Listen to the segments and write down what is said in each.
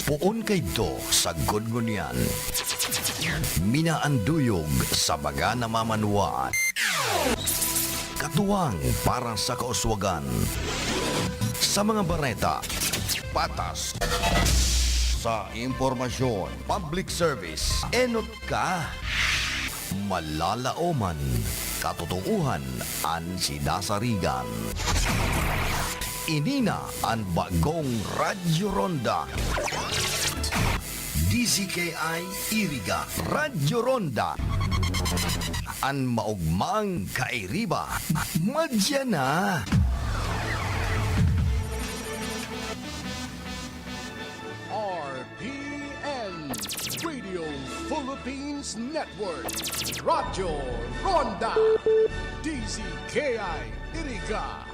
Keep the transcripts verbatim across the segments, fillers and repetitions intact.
Poon kaidto sagkod ngunyan. Minaanduyog sa mga namamanwaan. Katuwang para sa kauswagan. Sa mga bareta, patas. Sa impormasyon, public service, enot ka. Malalaoman, katotoohan an sinasarigan. Ini na an bagong Radyo Ronda. D Z K I Iriga, Radyo Ronda. An maogmang kairiba, madya na. R P N, Radio Philippines Network, Radyo Ronda, D Z K I Iriga.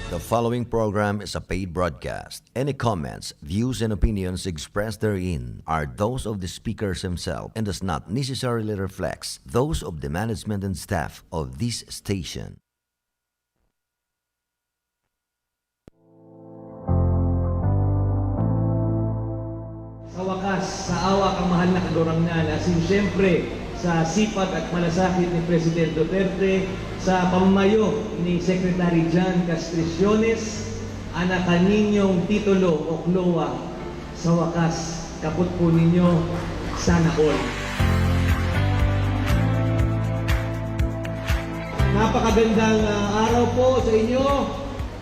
The following program is a paid broadcast. Any comments, views, and opinions expressed therein are those of the speakers himself and does not necessarily reflect those of the management and staff of this station. Sa wakas, sa awa kan mahal na Kagurangnan, asin siyempre sa sipag at malasakit ni President Duterte, sa pamamayo ni Secretary John Castriciones, an kan ninyong titulo o CLOA, sa wakas, kapot po ninyo, sana all. Napakagandang, ah, araw po sa inyo.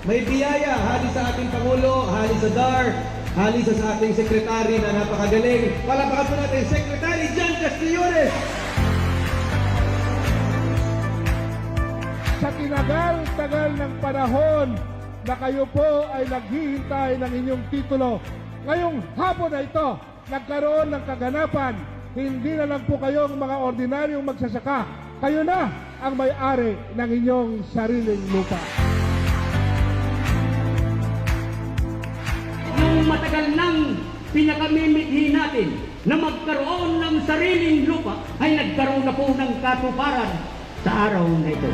May biyaya hali sa ating Pangulo, hali sa DAR, hali sa, sa ating Secretary na napakagaling. Palakpakan po natin, Secretary John Castillanes! Sa tinagal-tagal ng panahon na kayo po ay naghihintay ng inyong titulo, ngayong hapon na ito, nagkaroon ng kaganapan. Hindi na lang po kayong mga ordinaryong magsasaka. Kayo na ang may-ari ng inyong sariling lupa. Yung matagal nang pinakamimithi natin na magkaroon ng sariling lupa ay nagkaroon na po ng katuparan sa araw na ito.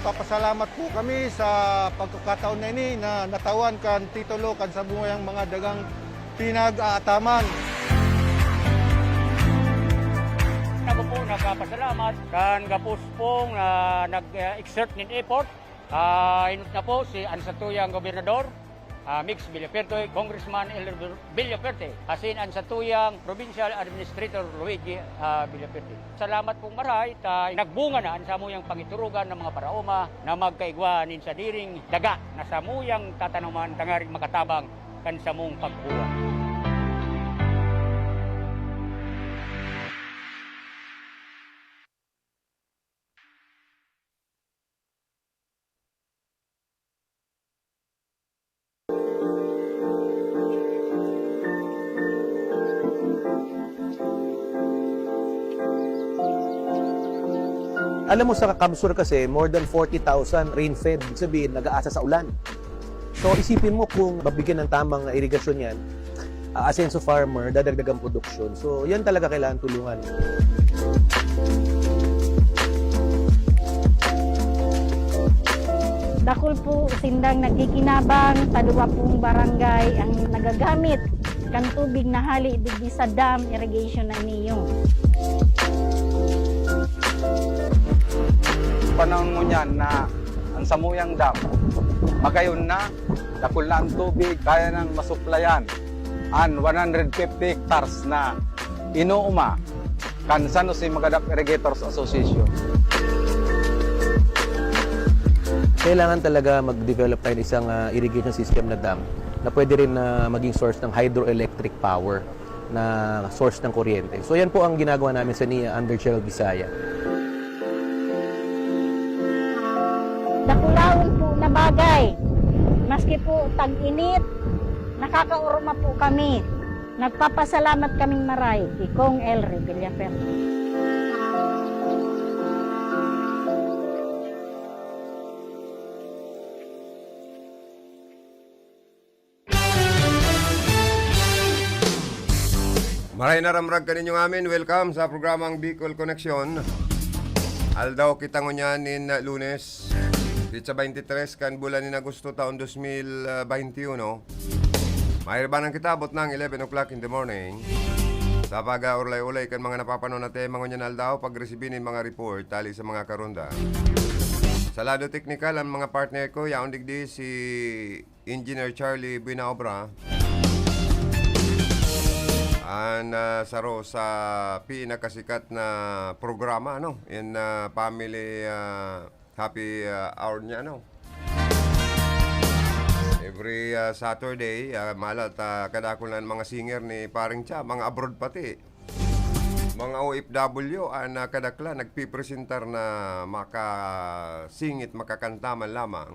Nagpapasalamat po kami sa pagkakataon na ini na natawan kan titulo kan samuyang mga dagang pinag-aataman. Ako po nagpapasalamat kan gapos pong, ah, nag-exert nin effort, ah, inot na po si, an satuyang gobernador, ah, Mix Villafuerte, Congressman Elder Villafuerte, asin an satuyang Provincial Administrator Luigi, ah, Villafuerte. Salamat pong maray ta nagbunga na an samuyang pangiturugan ng mga paraoma na magkaigwa nin sadiring daga na samuyang tatanoman tangaring makatabang kan samong pagbuhay. Alam mo, sa CamSur kasi, more than forty thousand rain-fed, ibig sabihin, nag-aasa sa ulan. So, isipin mo kung mabigyan ng tamang irigasyon yan, aasenso farmer, dadagdagan produksyon. So, yan talaga kailangan tulungan. Dakul po sindang nagkikinabang, taduwa pong barangay ang nagagamit kan tubig na hali digdi sa dam irrigation na niyo. Panahon ngunyan na ang samuyang dam, magayon na, dakul na ang tubig, kaya nang masuplayan an one hundred fifty hectares na inuuma kan San Jose Magadap Irrigators Association. Kailangan talaga mag-develop tayo ng isang, ah, irrigation system na dam na pwede rin na maging source ng hydroelectric power na source ng kuryente. So, yan po ang ginagawa namin sa niya under Gerald Bisaya. Dakulaon po na bagay. Maski po tag-init, nakakaoroma po kami. Nagpapasalamat kaming maray ki Cong Elry Villafuerte. Maray na ramrag kaninyo ngamin. Welcome sa programang Bicol Connection. Aldaw kita ngunyan nin Lunes, petsa twenty-three kan bulan nin Agosto, taon dos mil veintiuno. Mairibanan kita, abot ng eleven o'clock in the morning. Sa pag-aurlay-ulay kan mga napapanon natin, mga ngunyan aldaw, pagresibi nin mga report, tali sa mga karunda. Sa lado teknikal, ang mga partner ko, yaon digdi si Engineer Charlie Buenaobra. An, ah, saro sa pinakasikat na programa, ano, in, ah, family, ah, happy, ah, hour niya, ano. Every, ah, Saturday, ah, malat, ah, kadakul na mga singer ni Paring Cha, mga abroad pati. Mga O F W, ah, na kadaklan, nagpipresentar na makasingit, makakanta man lamang,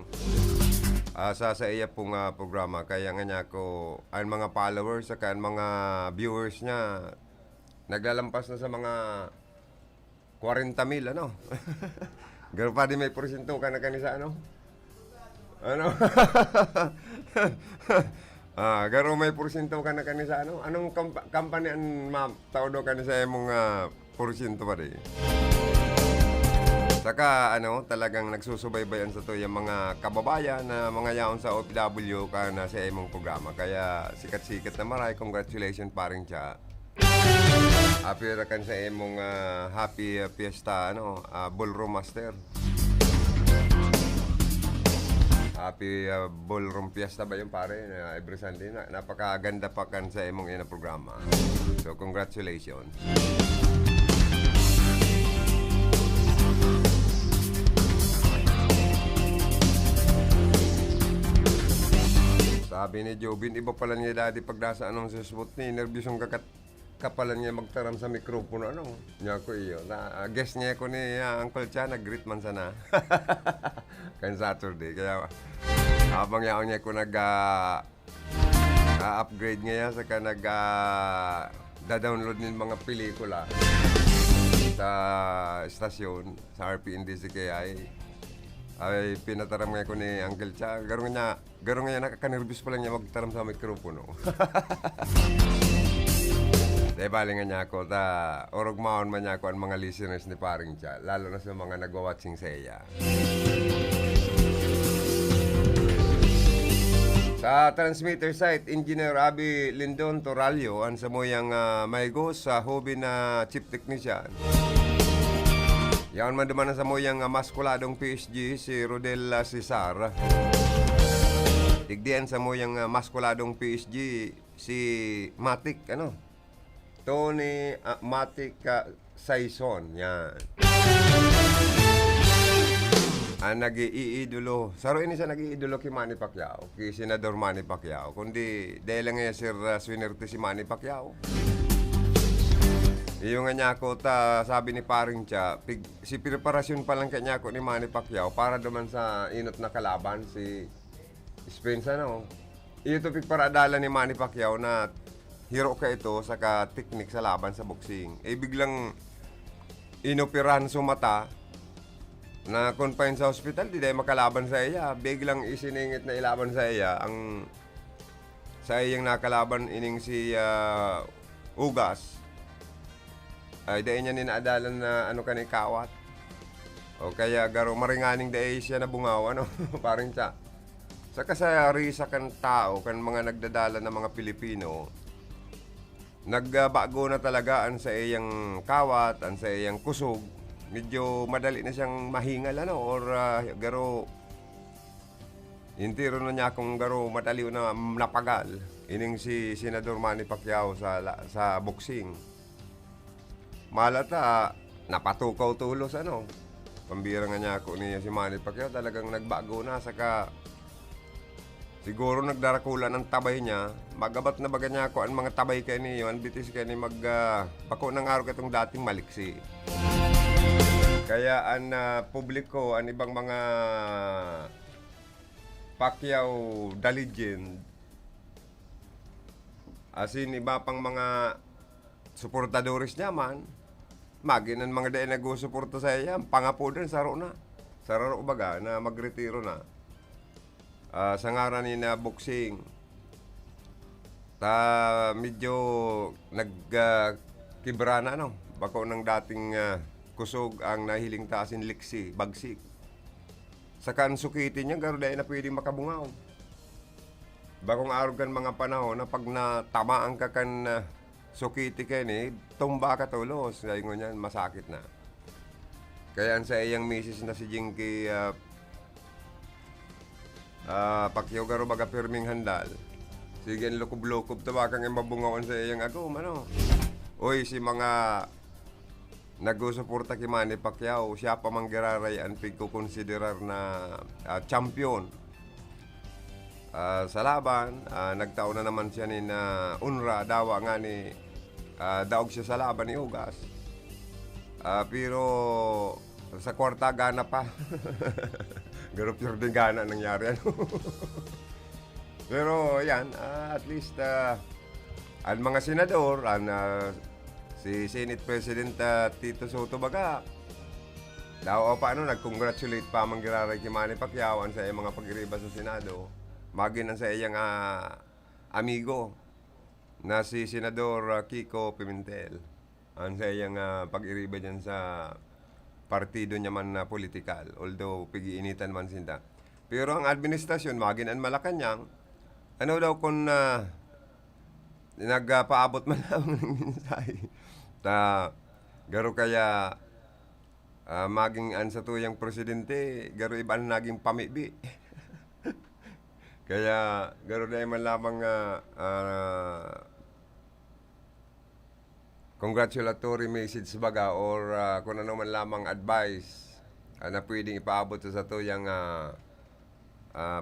ah, sa, sa iya pong, ah, programa. Kaya nga niya ako, ang mga followers, saka ang mga viewers niya, naglalampas na sa mga kwarenta mil, ano? Garo pa di may porsyento ka na kani sa ano? Ano? Ah, garo may porsyento ka na kani sa ano? Anong kampa-, kampanya an ma-, tao do kani sa imong, ah, porsyento pa di? Saka, ano, talagang nagsusubaybayan sa to yung mga kababayan na mga yaon sa O F W ka na sa imong programa. Kaya sikat-sikat na maray. Congratulations, Paring Cha. Happy ra kan sa imong, ah, happy, ah, fiesta, ano, ah, ballroom master. Happy, ah, ballroom fiesta ba yun, pare? Na every Sunday na, napakaganda pa kan sa imong ina programa. So, congratulations. Sabi ni Jobin, iba pala niya dati pag nasa anong sisbot ni, nervyosong kakat-, kapalan niya magtaram sa mikropono, ano? Niya ko iyo. Na, ah, guest niya ko ni, ah, Uncle Cha, nag-greet man sana. Kan Saturday. Kaya, habang yaon niya ko nag, ah, ah, upgrade ngayon, saka nag, ah, da-download nin mga pelikula sa estasyon, sa R P N D C K I, ay pinataram nga ko ni Uncle Cha. Garo nga niya, garo nga niya, nakakanervyos pa lang niya magtaram sa mikropono. Dahil bali nga niya ako, ta, orog maon man niya ako ang mga listeners ni Paring Cha, lalo na sa mga nagwa-watching sa iya. Sa transmitter site, Engineer Abi Lindon Toralio, ang samuyang, ah, maigos sa hobby na chief technician. Yaon man duman ang samuyang, ah, maskuladong P S G, si Rodel, ah, Cesar. Digdi ang samuyang, ah, maskuladong P S G, si Matic, ano? Tony, ah, Matic, ah, Saison, yan. Ang nag-iidolo, saro ini sa nag-iidolo ki Manny Pacquiao, ki Senador Manny Pacquiao, kundi dahil lang nga Sir, ah, swinerte si Manny Pacquiao. Iyo nga niya ako ta, sabi ni Paring Cha, pig-, si preparasyon pa lang kanya ako ni Manny Pacquiao para duman sa inot na kalaban, si Spence, ano? Iyo to pigparadalan ni Manny Pacquiao na hiro ka ito saka teknik sa laban sa boxing. Eh, biglang inoperahan sa mata, na-confine sa hospital, di dahil makalaban sa iya. Biglang isiningit na ilaban sa iya ang sa iyang nakalaban ining si, ah, Ugas. Ay, dai niya ni naadalan na ano kani kawat. O kaya garo maringaning dai siya nabungaw, ano, Paring Cha. Sa kasayari sa kan tao, kan mga nagdadala ng mga Pilipino, nagbago na talaga ang sa iyang kawat, ang sa iyang kusog. Medyo madali na siyang mahingal, ano, or, ah, garo, entero na niya akong garo madali na napagal. Ining si Senador Manny Pacquiao sa la-, sa boxing. Malata, napatukaw tulos, ano. Pambira nga niya ako niya si Manny Pacquiao, talagang nagbago na, saka siguro nagdarakula ng tabay niya. Magabat na baga niya ako ang mga tabay kay niyo, ang bitis kay ni mag, ah, bako ng araw katong dating maliksi. Kaya ang, ah, publiko, ang ibang mga Pacquiao the legend, asin iba pang mga suportadores niya man, magin ang mga dai nagsusuporta sa iya, ang pangapodan, saro na. Sararo baga na magretiro na. Ah, sa ngaran ni na boxing, ta medyo nag, ah, kibra na, ano, bako ng dating, ah, kusog ang nahiling ta asin liksi, bagsik. Saka ang sukiti niya, garo dai na pwedeng makabungaw. Bakong arog kan mga panahon na pag natamaan ka kan, ah, sukiti kaini, tumba ka tolos. Kaya ngunyan, masakit na. Kaya an saiyang misis na si Jinky, ah, ah, Pacquiao garo baga pirming handal. Sige, an lukob-lukob ta, bakang mabungaw an saiyang agom, ano? Uy, si mga nagsusuporta ki Manny Pacquiao, siya pa man giraray an pigkokonsiderar na, ah, champion, ah, sa laban. Ah, nagtao na naman siya nin, ah, onra, dawa ngani, ah, daog siya sa laban ni Ugas. Ah, pero sa kwarta, gana pa. Garo pierdeng gana nangyari, ano? Pero yan, ah, at least, ah, an mga senador, an, ah, si Senate President, ah, Tito Soto baga, daw o paano, nag-congratulate pa man giraray ki Manny Pacquiao an saiyang mga pag-iriba sa Senado. Magin an saiyang, ah, amigo na si Senador, ah, Kiko Pimentel. An saiyang, ah, pag-iriba diyan sa partido niya man na politikal, although pig-iinitan man sinda. Pero ang administrasyon, magin an Malacañang, ano daw kun, ah, nagpaabot man lamang ng mensahe. Ta, garo kaya, ah, maging an satuyang presidente, garo iba an naging pamibi. Kaya garo dai man lamang, ah, ah, congratulatory message baga or, ah, kung ano man lamang advice, ah, na pwedeng ipaabot sa satuyang, ah, ah,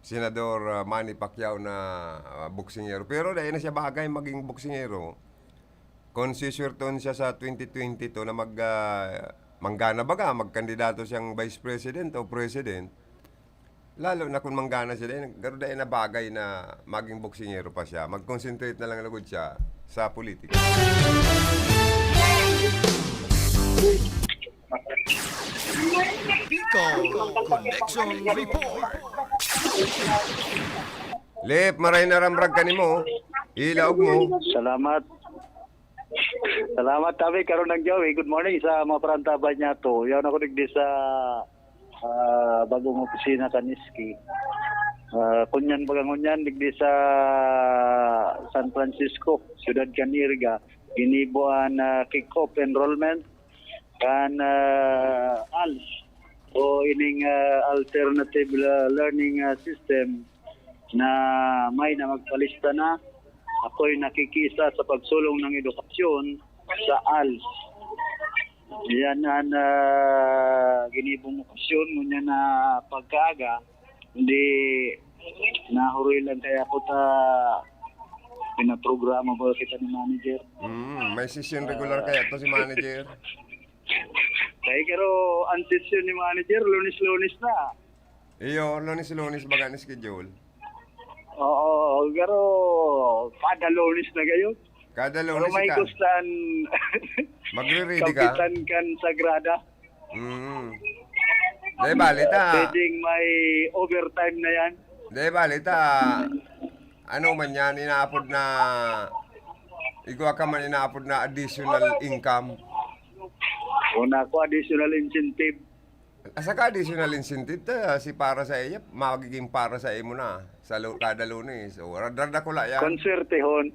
Senador, ah, Manny Pacquiao na, ah, boksingero. Pero dai na siya bagay maging boksingero. Kung siswertehon siya sa twenty twenty-two na mag, ah, manggana baga, magkandidato siyang vice president o president, lalo na kung manggana siya, dai, garo dai na bagay na maging boksingero pa siya. Mag-concentrate na lang lugod siya sa politika. Bicol Connection Report. Lip, maray na ramrag ka nimo. Ilaog mo. Salamat. Salamat, tabi, Karunang Joey. Good morning sa mga parantabay niya to. Yaon ako digdi sa, ah, bagong opisina kan Iski. Ah, kunyan, baga ngunyan, digdi sa San Francisco, siyudad kan Iriga, ginibo an, ah, kick-off enrollment kan, ah, ALS o ining, ah, alternative, ah, learning, ah, system na may na magpalista na. Ako'y nakikiisa sa pagsulong ng edukasyon sa ALS. Yan an, ah, ginibong okasyon ngunyan na pagkaaga, hindi nahuroy lang kaya ako ta pinaprograma ba kita ni manager. Mm, may session regular kaya to si manager. Kaya pero ang session ni manager, lunes-lunes na. Iyo, lunes-lunes baga ni schedule. Oo, pero kada lunes na gayon. Kada Pero lunes may ka. Magre-ready ka. Kapitan kan Sagrada. Mm. Dai bali ta. Pwedeng may overtime na yan. Dai bali ta. Ano man yan, inaapod na, igwa ka man inaapod na additional income. O na ako, additional incentive. Asa ka additional incentive ta, si para sa iya, magiging para sa imo na sa lu- kada lunes. O, rad-, radakula yan. Konswertehon.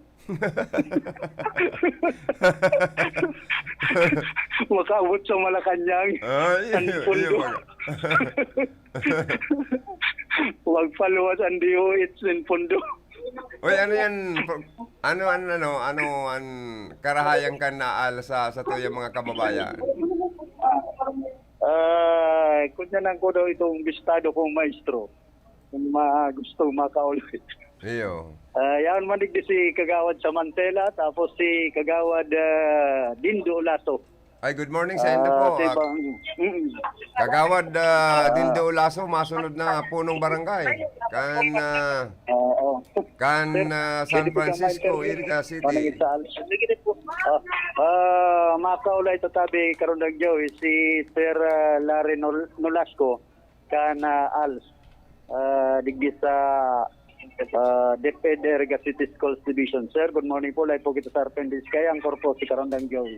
Makaabot sa Malacanang. Ah, iyo, Ang pundo. iyo, mag- Magpaluwas ang D O H ng pundo. Uy, ano yan? Pro- Ano, ano, ano, ano, an karahayan kan naal sa, sa tuyang mga kababayan? Ah, kung yan ang ko daw itong bistado kong maestro. Kung ma gusto makauli. Iyo. Ah, yan man digdi si Kagawad Samantela, tapos si Kagawad, ah, Dindo Lato. Ay, good morning sa inyo po. Ah, Ah, bang, mm. Kagawad, ah, Dindo Lasso, masunod na punong barangay. Kan, ah, Oo. kan, ah, San Pwede po Francisco, kang Iriga City. Manangit sa Alps. Ah, ah, makaulay tatabi, Karundang Joey, si Sir, ah, Larry Nol- Nolasco, kan, ah, Alps. Ah, digdi sa, ah, DepEd Iriga City Schools Division. Sir, good morning po. Live po kita sa R P N D S K. Ang korpo, si Karundang Joey.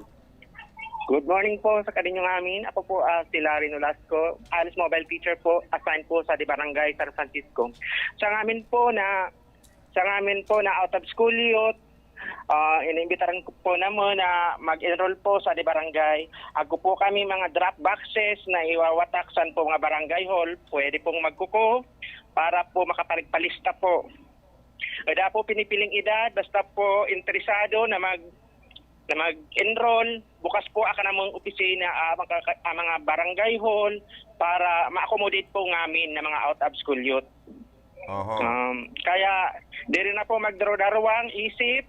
Good morning po sa kaninyo ngamin. Ako po, ah, si Larry Nolasco, ALS mobile teacher po, assigned po sa di Barangay San Francisco. Sa ngamin po na, sa ngamin po na out of school youth, ah, iniimbitaran ko po namo na mag-enroll po sa di barangay. Ako po kami mga drop boxes na iwawatak san po mga barangay hall. Pwede pong magkuko para po makapagpalista po. Wala po pinipiling edad, basta po interesado na mag-, na mag-enroll. Bukas po ang kanamong opisina, ah, mga, ah, mga barangay hall para ma-accommodate po ngamin na mga out of school youth. Oho. Um, kaya, diri na po magdaro-darwang isip,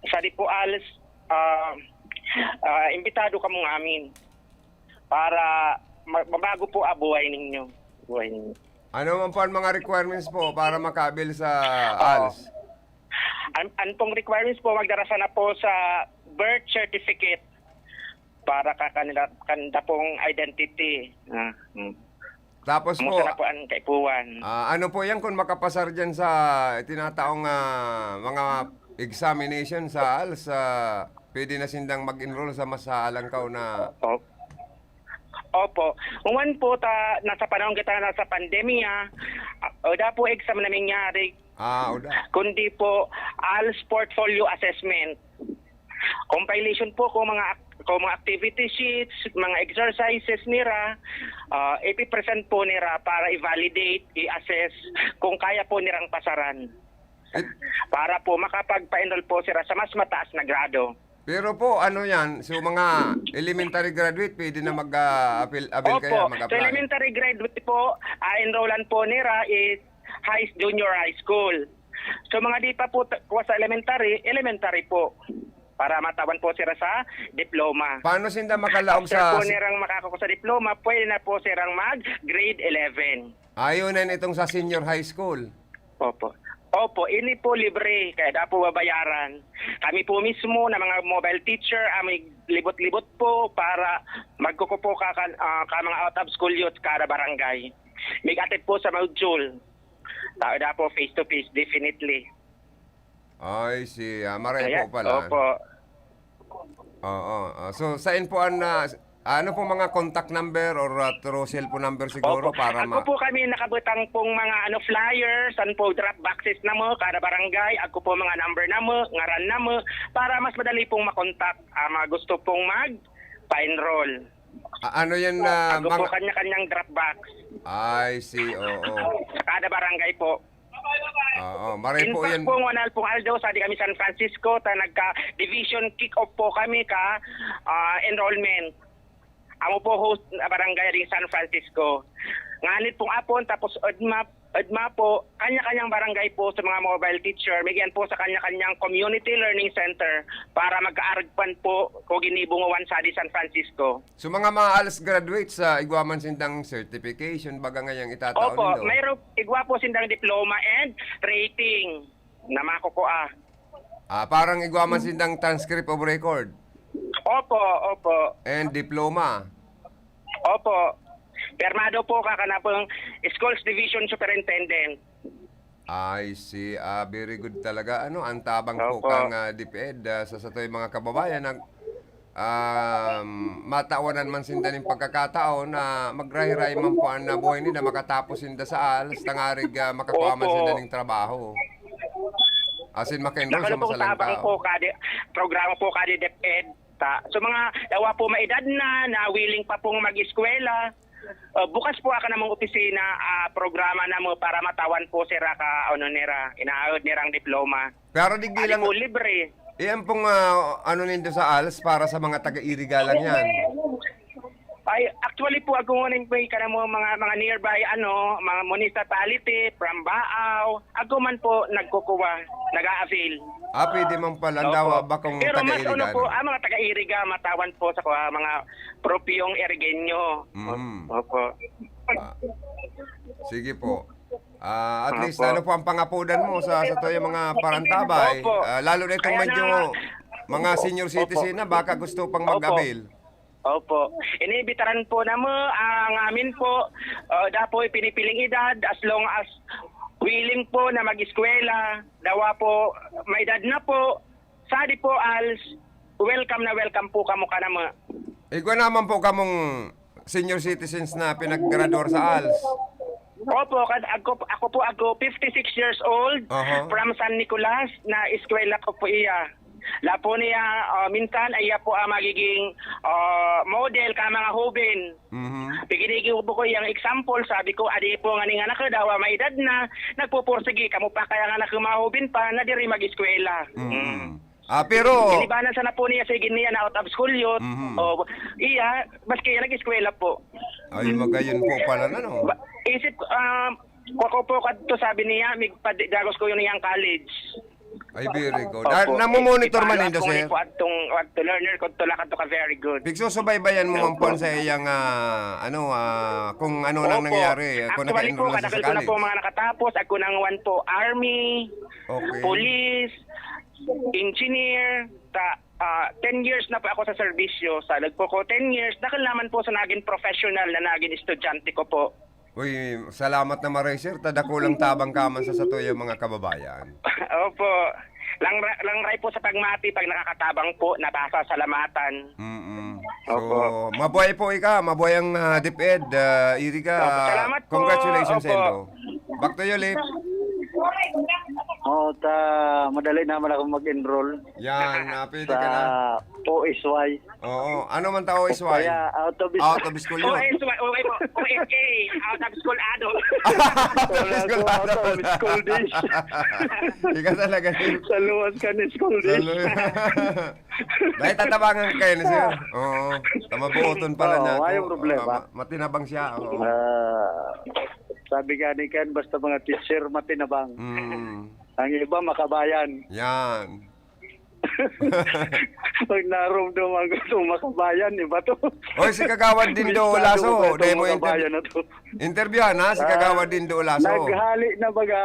sa di po ALS, ah, ah, imbitado kamo ngamin para ma-, mabago po ang buhay ninyo. Buhay ninyo. Ano man po ang mga requirements po para maka-avail sa Ah. ALS? Ang, ang pong requirements po, magdara sana po sa birth certificate para ka-, kanila, kanda pong identity. Ah, hmm. Tapos Amo po, sana po ang kaipuhan. ah, ano po yan kung makapasar dyan sa tinataong, ah, mga examination sa ALS, ah, pwede na sindang mag-enroll sa mas, ah, alangkaw na Opo. Opo. Human po ta, nasa panahon kita nasa pandemya, ah, wala po exam na nangyari, Ah, wala. kundi po ALS portfolio assessment. Compilation po kung mga ak-, kung mga activity sheets, mga exercises nira, ah, ipipresent po nira para i-validate, i-assess kung kaya po nirang pasaran. It- Para po makapagpa-enroll po sira sa mas mataas na grado. Pero po, ano yan? So, mga elementary graduate, pwede na mag, ah, apil-, avail Opo. kaya, So, mag-apply? elementary graduate po, ah, enrollan po nira is high, junior high school. So, mga di pa po ta-, kuha sa elementary, elementary po. Para matawan po sira sa diploma. Paano sinda makalaog After sa po nirang makakuha sa diploma, pwede na po sirang mag grade eleven. Ayun na itong sa senior high school. Opo. Opo, ini po libre, kaya da po babayaran. Kami po mismo na mga mobile teacher, ah, may libot-libot po para magkukupo ka, kan-, ah, ka mga out of school youth kada barangay. May atid po sa module. Tao da po face to face, definitely. Ay, si, ah, Marepo Ayan, pala. Opo. Oo. Ah, so, sain po ang, ah, ano po mga contact number or, ah, through cellphone number siguro Opo. para Ako ma- po kami nakabutang pong mga, ano, flyers, san po drop boxes na mo, kada barangay, ako po mga number na mo, ngaran na mo, para mas madali pong makontak, ah, mga gusto pong mag pa-enroll. Ah, ano yan na Ako po mga kanya-kanyang drop box. I see, oo. Sa kada barangay po. Oo, maray In po fact yan. po, ngunyan pong aldaw, sa di kami San Francisco, ta nagka-division kick-off po kami ka, ah, enrollment. Amo po host na barangay rin San Francisco. Nganit pong apon, tapos udma, udma po, kanya-kanyang barangay po sa mga mobile teacher. May po sa kanya-kanyang community learning center para magkaaragpan po ko ginibungawan sa di San Francisco. So, mga maals graduates, sa igwa man sindang certification, baga ngayang itatao Opo, nindo? Mayroon, igwa po sindang diploma and rating na makukua. Ah, parang igwa man sindang transcript of record? Opo, opo. And diploma? Opo. Pirmado po ka kanapong Schools Division Superintendent. I see. Ah, very good talaga. Ano, ang tabang po Opo. kang, ah, DepEd, ah, sa satoy mga kababayan na, um, matawanan man sinda ning pagkakataon na magrahay-rahay man po ang nabuhay nila, makatapos sinda sa ALS, tangarig, ah, makakuha man Opo. sinda ning trabaho. As in, maka-enroll sa Dakul pong tabang masalangkaw. po kadi, programa po kadi DepEd. Ta, so, mga dawa po maedad na, na willing pa pong mag-eskwela, ah, bukas po ako namang opisina, ah, programa na mo para matawan po sira ka, ano, nira, inaahod nirang diploma. Pero digdi Ari lang, po, libre. iyan pong, ah, ano nindo sa ALS para sa mga taga-Iriga lang yan. Ay, actually po, ako ngunyan po, kanamo mga, mga nearby, ano, mga municipality, from Baao, ako man po nagkukuha, nag-a-avail. Ah, pwede man pala. Opo. Dawa ba kung Pero mas ano taga-Iriga, po, ano? ang mga taga-Iriga, matawan po sa kuha, mga propyong Irigenyo. Mm. Opo. Ah, sige po. Ah, at least, Opo. ano po ang pangapodan mo sa, sa tuyo mga parantabay? Opo. Ah, lalo na itong Kaya medyo na, mga senior opo. citizen na, baka gusto pang Opo. mag-avail. Opo. Iniimbitaran po namo, ah, ngamin po, ah, dapoy pinipiling edad, as long as willing po na mag-eskwela, dawa po, may edad na po, sadi po, als, Welcome na welcome po kamo kanamo. Igwa naman po kamong senior citizens na pinaggraduar sa als. Opo, kad-, ako, ako po, ako, fifty-six years old, Aha. from San Nicolas, na eskwela ko po iya. Lapo niya, ah, minsan, iya po ang magiging, ah, model ka mga hoben. Mhm. Piginigibo ko iyang example, sabi ko, "Adi po nga ning anak ko daw, may edad na, nagpupursige, kamo pa kaya nga anak ko mga hoben pa, na diri mag-eskwela." Mm. Mm. Ah, pero Inibanan sana po niya, sige niya na out of school yun. Mhm. O, iya, maski yan, nag-eskwela po. Ay, magayon po pala na, no? Ba-, isip, ah, ako po kadto, sabi niya, "Migpadi-, dagos ko yun niyang college." Ay, very good. Opo. Ah, namomonitor man Ipalo nindo, ako ni sir? po adtong, adto learner ko, tula kadto ka very good. Pigsusubaybayan mo man Opo. po sa iyang, ah, ano, ah, kung ano nang Opo. nangyayari, kung Actually po, naka-enroll na siya sa kadakal ko na po college. mga nakatapos. Ako nang one po, army, Okay. police, engineer, ta-, ah, ten years na po ako sa serbisyo. Sa lagpo ko, ten years, dakal naman po sa naging professional na naging estudyante ko po. Uy, salamat na maray, sir. Ta dakulang tabang ka man sa satuyang mga kababayan. Opo. Lang ra-, lang ray po sa pagmati, pag nakakatabang po, napasasalamatan. Mm-mm. So, Opo. mabuhay po ika, mabuhay ang, ah, DepEd, ah, Iriga. Opo, salamat po. Congratulations, Opo. Sendo. Back to you, Lip. Oo, ta, madali naman ako mag-enroll Yan, ah, pwede sa ka na. O S Y. Oo. Ano man ta, O S Y? Kaya out of Out of school yun. O S Y, O S A, out of school adult. Out of school Wala ko, out of adult. school days. Ikaw talaga, Lip. Sa luwas ka ni school Sa days. lu-, Dahil tatabangan kayo ni sir. Oo. Tamabuoton pala Oo, niya ako. Walang problema. Ah, ma-, matinabang siya. Oo. Ah, sabi nga ni Ken, basta mga teacher, matinabang. Mm. Ang iba, makabayan. Yan. Pag narumduman ko itong makabayan, iba to. Oy, si Kagawad Dindo Bistado Olaso, ko ba itong dahil mo inter-, makabayan na to? interview na, si Ah, Kagawad Dindo Olaso. Naghali na baga,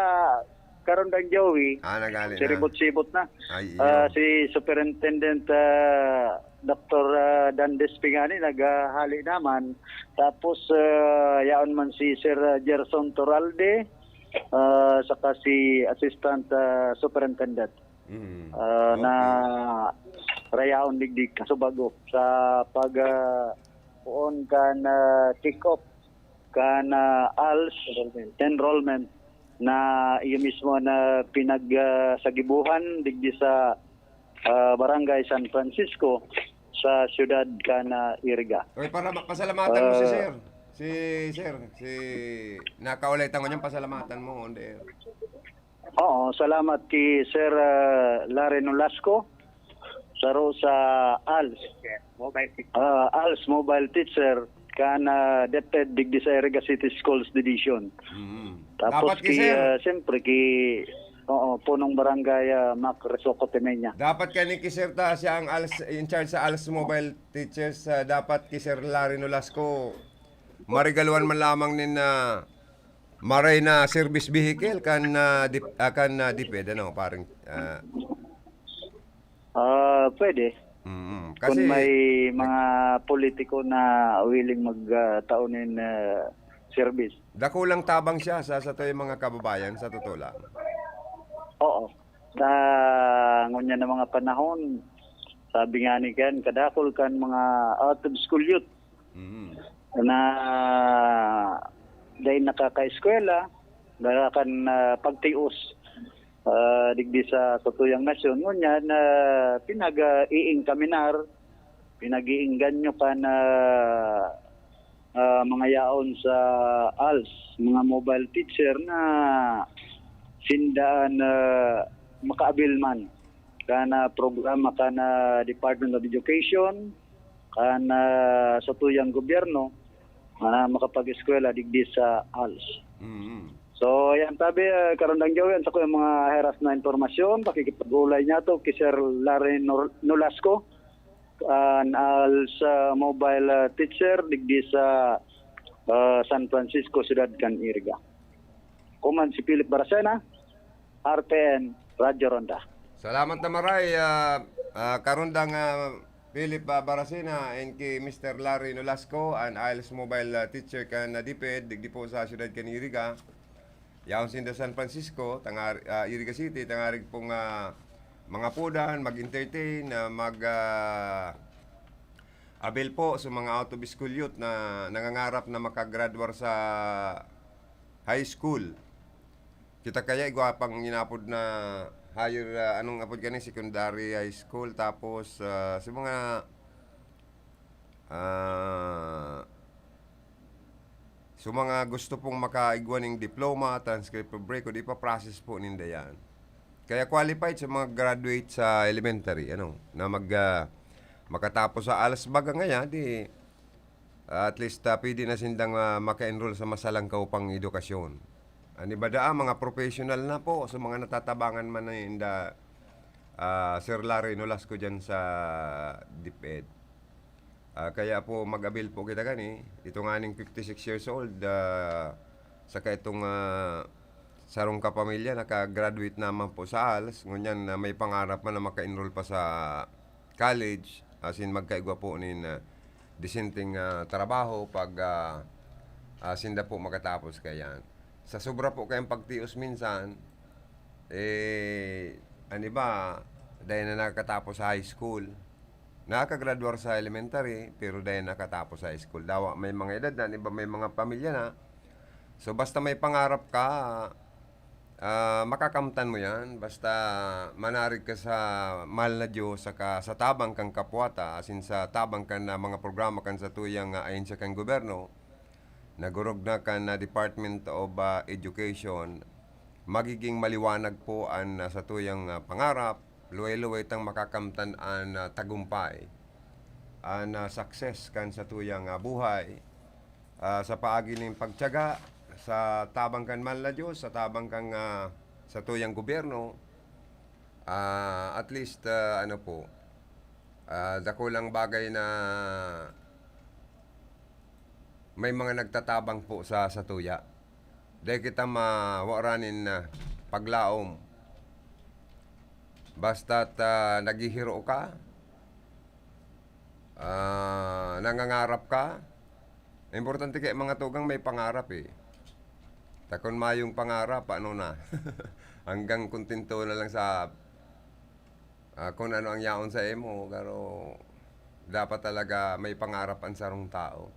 Karundang Joey. Ah, naghali na. Siribot-sibot na. Ay, iyo. Ah, si Superintendent, ah, Doktor, ah, Dan Despingani, naghali naman. Tapos, ah, yaon man si Sir, ah, Gerson Toralde, ah, saka si Assistant, ah, Superintendent. Mm. Ah, Okay. na rayaon digdi Casubago sa pag, ah, poon kan, ah, kick off kan, ah, als Enrollment. enrollment na iyo mismo na pinag, ah, sagibuhan digdi sa, ah, Barangay San Francisco sa siyudad kan, ah, Iriga. Oy, para ma-, pasalamatan mo si Ah. sir. Si sir, si nakaulay tango niyan, pasalamatan mo on the air. Oo, salamat ki Sir, ah, Larry Nolasco, saro sa als. Mobile teacher. Ah, als mobile teacher, kan, ah, DepEd digdi sa Iriga City Schools Division. Mm. Tapos Dapat ki ki, sir. ah, siyempre ki, oo, punong barangay, ah, Mac Resoco Temenia. Dapat kani ki sir ta, siya ang als, in charge sa als mobile teachers, ah, dapat ki Sir Larry Nolasco, marigaluhan man lamang nin, ah, maray na service vehicle kan, ah, dip-, ah, kan, ah, DepEd, ano, parang, ah, Ah, pwede. Mm, Kung kasi may mga politiko na willing mag, ah, tao nin, ah, service. Dakulang tabang siya sa, sa tuyang mga kababayan, sa totoo lang. Oo. Sa ngunyan na mga panahon, sabi nga ni Ken, kadakul kan mga out of school youth Mm. na dai nakakaeskwela, dai kan, ah, pagtios, ah, digdi sa satuyang nasyon. Ngunyan, ah, pinag-iingkaminar, pinag-iingganyo kan, ah, ah, mga yaon sa als, mga mobile teacher na sinda an, ah, makaabil man kan, ah, programa kan, ah, Department of Education, kan, ah, satuyang gobyerno, na makapag-eskwela digdi sa als. Mm. So, yan tabi, ah, Karandang Joey, an sakuyang mga heras na impormasyon, pakikipag-ulay niyato ki Sir Larry Nor-, Nolasco, an als, ah, mobile, ah, teacher digdi sa, ah, San Francisco, siyudad kan Iriga. Kuman si Philip Baracena, R T N, Radyo Ronda. Salamat na maray, ah, ah, Karundang, ah, Philip, ah, Baracena, and ki Mister Larry Nolasco, an als mobile, ah, teacher kan, ah, DepEd, digdi po sa siyudad kan Iriga. Yaon sinda San Francisco, tangar-, ah, Iriga City, tangarig pong, ah, Mga pudan, mag-entertain, ah, mag, ah, avail po sa mga out of school youth na nangangarap na makagraduar sa high school. Kita kaya igwa pang inapod na higher, ah, anong apod gani, secondary, high school, tapos, ah, sa mga, ah, sa mga gusto pong makaigwa ning diploma, transcript of record, ipa-process po ninda yan. Kaya qualified sa mga graduate sa elementary, ano, na mag, ah, makatapos sa alas baga ngayon, di, ah, at least, ah, pwede na sindang, ah, maka-enroll sa masalangkaw pang edukasyon. Ang iba daa, mga professional na po, sa mga natatabangan man na inda, ah, Sir Larry Nolasco dyan sa DepEd. Ah, kaya po mag-avail po kita gani. Ito nganing fifty six years old, ah, saka itong, ah, sarong kapamilya naka-graduate naman po sa ALS, ngunyan na may pangarap man na maka-enroll pa sa college, as in magkaigwa po nin, ah, disenteng, ah, trabaho pag, ah, ah, sinda po makatapos kayan. Sa sobra po kayang pagtios minsan, eh, an iba, dai na nakakatapos sa high school. Nakakagraduar sa elementary, pero dai nakatapos sa high school. Dawa may mga edad na, an iba may mga pamilya na. So, basta may pangarap ka, ah, makakamtan mo yan. Basta manarig ka sa mahal na Diyos, saka sa tabang kan kapwa ta, asin sa tabang kan, ah, mga programa kan satuyang, ah, ahensya kan gobyerno, nagurog na kan, ah, Department of, ah, Education, magiging maliwanag po an, ah, satuyang, ah, pangarap, luway-luway tang makakamtan an, ah, tagumpay, an, ah, success kan satuyang, ah, buhay, ah, sa paagi nin pagtiyaga, sa tabang kan mahal na Diyos, sa tabang kan, ah, satuyang gobyerno. Ah, at least, ah, ano po, ah, dakulang bagay na may mga nagtatabang po sa satuya. Dai kita mawaran nin, ah, paglaom. Basta't, ah, naghihiro ka, ah, nangangarap ka, importante kaya mga tugang may pangarap, eh. Ta kun mayong pangarap, ano na, hanggang kontento na lang sa, ah, kun ano ang yaon sa imo, pero dapat talaga may pangarap ang sarong tao.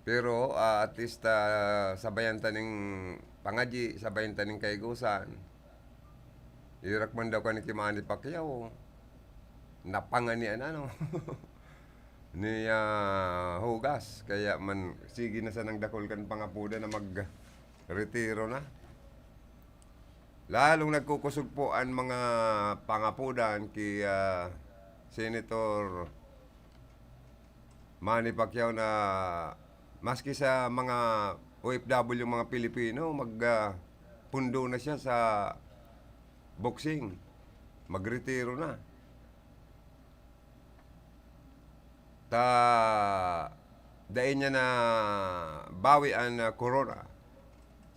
Pero, ah, at least, ah, sabayan ta ning pangadyi, sabayan ta ning kaigosan. Irak man daw kan ki Manny Pacquiao, napanganian ano, ni, ah, Hugas. Kaya man, sige na sanang dakul kan pangapodan na magretiro na. Lalong nagkukusog po an mga pangapodan ki, ah, Senator Manny Pacquiao na maski sa mga O F W, mga Pilipino, mag, ah, pundo na siya sa boxing. Magretiro na. Ta dai niya nabawi an, ah, corona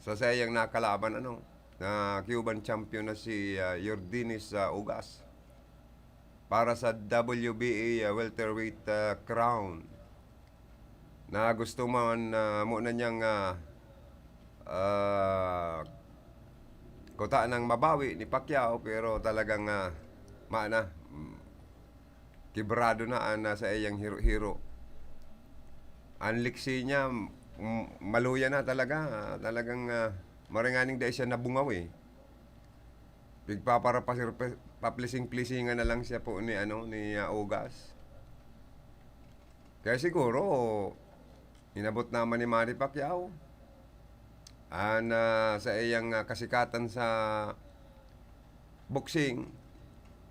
sa saiyang nakalaban, ano, na Cuban champion na si, ah, Yordenis, ah, Ugas para sa W B A, ah, welterweight, ah, crown na gusto man, ah, mo na niyang, ah, ah, kuta nang mabawi ni Pacquiao, pero talagang, ah, ma na, mm, kibrado na an, ah, saiyang hiro-hiro. An liksi niya, m-, maluya na talaga, ah, talagang, ah, maray nganing dai siya nabungaw, eh. Pigpaparapasir-, paplising-plisingan na lang siya po ni, ano, ni, ah, Ugas. Kaya siguro, inabot naman ni Manny Pacquiao an, ah, saiyang, ah, kasikatan sa boxing,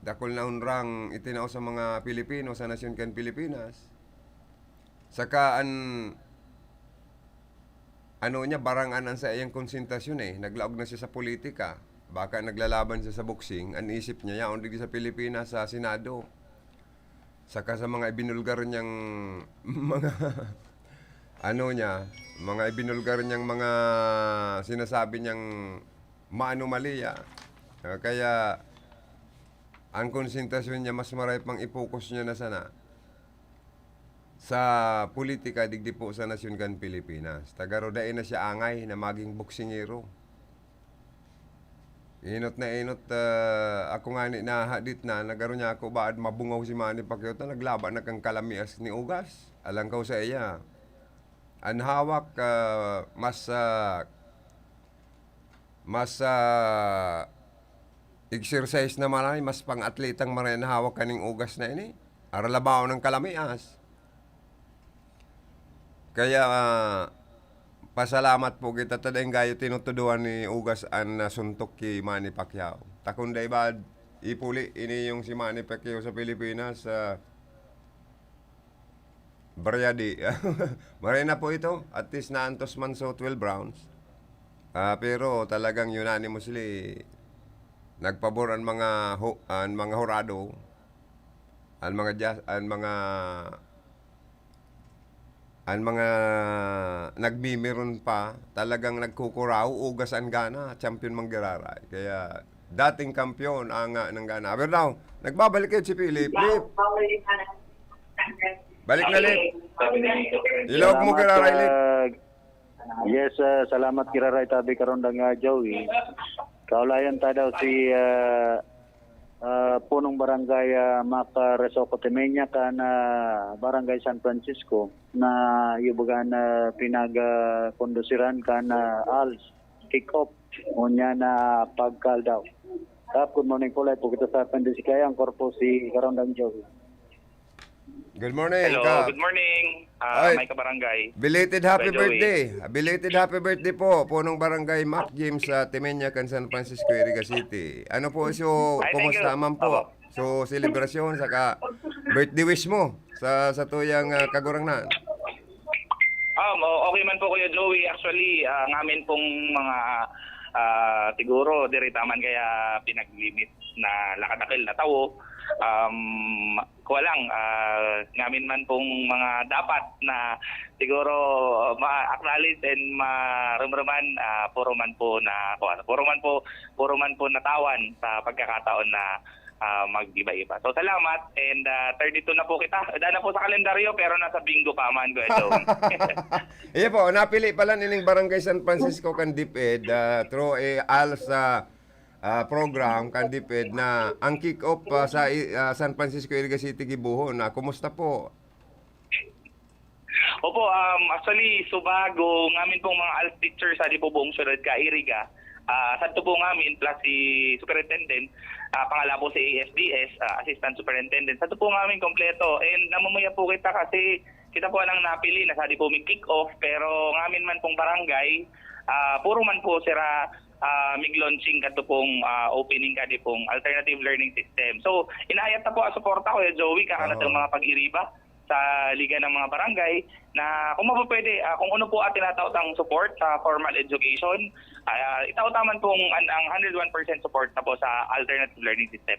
dakul na honrang itinao sa mga Pilipino, sa nasyon kan Pilipinas. Saka an, ano niya, barangan an saiyang konsentrasyon, eh. Naglaog na siya sa politika. Baka naglalaban siya sa boxing, an isip niya yaon digdi sa Pilipinas, sa Senado. Saka sa mga ibinulgar niyang mga, ano niya, mga ibinulgar niyang mga sinasabi niyang maanomalya. Ah, kaya ang konsentrasyon niya, mas maray pang i-focus niya na sana sa politika digdi po sa nasyon kan Pilipinas. Ta garo dai na siya angay na maging boksingero. Inot na inot, ah, ako ngani nahadit na, nagaro niya ako, baad mabungaw si Manny Pacquiao ta naglaba na kan kalamias ni Ugas. Alang kaw sa iya. An hawak, ah, mas, ah, mas, ah, exercise na maray, mas pang-atletang maray an hawak kaning Ugas na ini. Aralabaw ng kalamias. Kaya, ah, pasalamat po kita ta dai gayo tinutudoan ni Ugas an, ah, suntok ki Manny Pacquiao. Ta kun dai ba ipuli ini yung si Manny Pacquiao sa Pilipinas, ah, Baryadi. Maray na po ito. At least naantos man so twelve rounds. Ah, pero talagang unanimously nagpabor ang mga hu-, ang mga hurado, ang mga ja-, ang mga, ang mga nagmimiron pa, talagang nagkukuraw, Ugas an gana, champion man giraray. Kaya dating kampiyon ang, ah, nanggana. Pero now, nagbabalik kayo si Philip. Philip! Balik na, Lip. Ilog mo, Salamat, Kiraray, Lip. ah, yes, ah, salamat, Kiraray, tabi karon da nga, Joey. Kaulayan ta daw si, ah, ah, punong barangay, ah, Mac, ah, Resoco Temenia kan, ah, Barangay San Francisco na yubagan na pinag, ah, kondusiran kan, ah, als kick-off. Unya na pagkaldaw. Kap, good morning po, live po kita sa Appendix Kaya, ang korpo si Karondang Joey. Good morning, Hello, Kap. Good morning, ah, Ay, Mike Kabarangay. Belated happy Kuya Joey. birthday. Belated happy birthday po, punong barangay Mac James sa Temenia, kan San Francisco, Iriga City. Ano po, so, Ay, thank kumusta you. man po? Opo. So, selebrasyon, saka birthday wish mo sa, sa tuyang, ah, kagurangnan? Um, o-, okay man po, Kuya Joey. Actually, ah, ngamin pong mga, ah, siguro, diri taman kaya pinag-limit na lakadakil na tawo. Um, kuwa lang, ah, ngamin man pong mga dapat na siguro ma-acknowledge and marumruman, ah, puro man po na, kuwan, puro man po, puro man po natawan sa pagkakataon na, ah, mag-iba-iba. So, salamat. And, ah, thirty-two na po kita. Daan na po sa kalendaryo, pero nasa bingo pa man, Kuya Joey. Iya po, napili pala nining Barangay San Francisco kan DepEd, ah, through a als, ah, ah, program kan DepEd na ang kick-off, ah, sa i-, ah, San Francisco, Iriga City, gibohon na. Kumusta po? Opo, um, actually, subago, ngamin pong mga als teacher sa di po buong syudad ka Iriga, ah, sadto po ngamin plus si superintendent, ah, pangala po si A S D S, ah, assistant superintendent. Sadto po ngamin kompleto. And namumuya po kita kasi kita po nang napili na sa di po may kick-off, pero ngamin man pong barangay, ah, puro man po sira, ah, mig-launching kadto pong, ah, opening kadi pong alternative learning system. So, inaayat na po ang suporta, Kuya Joey, kaka Oo. natong mga pag-iriba sa Liga ng mga Barangay na kung mapapwede, ah, kung ano po ang tinataotang support sa formal education, ah, itao taman pong an-, ang hundred one percent support na po sa alternative learning system.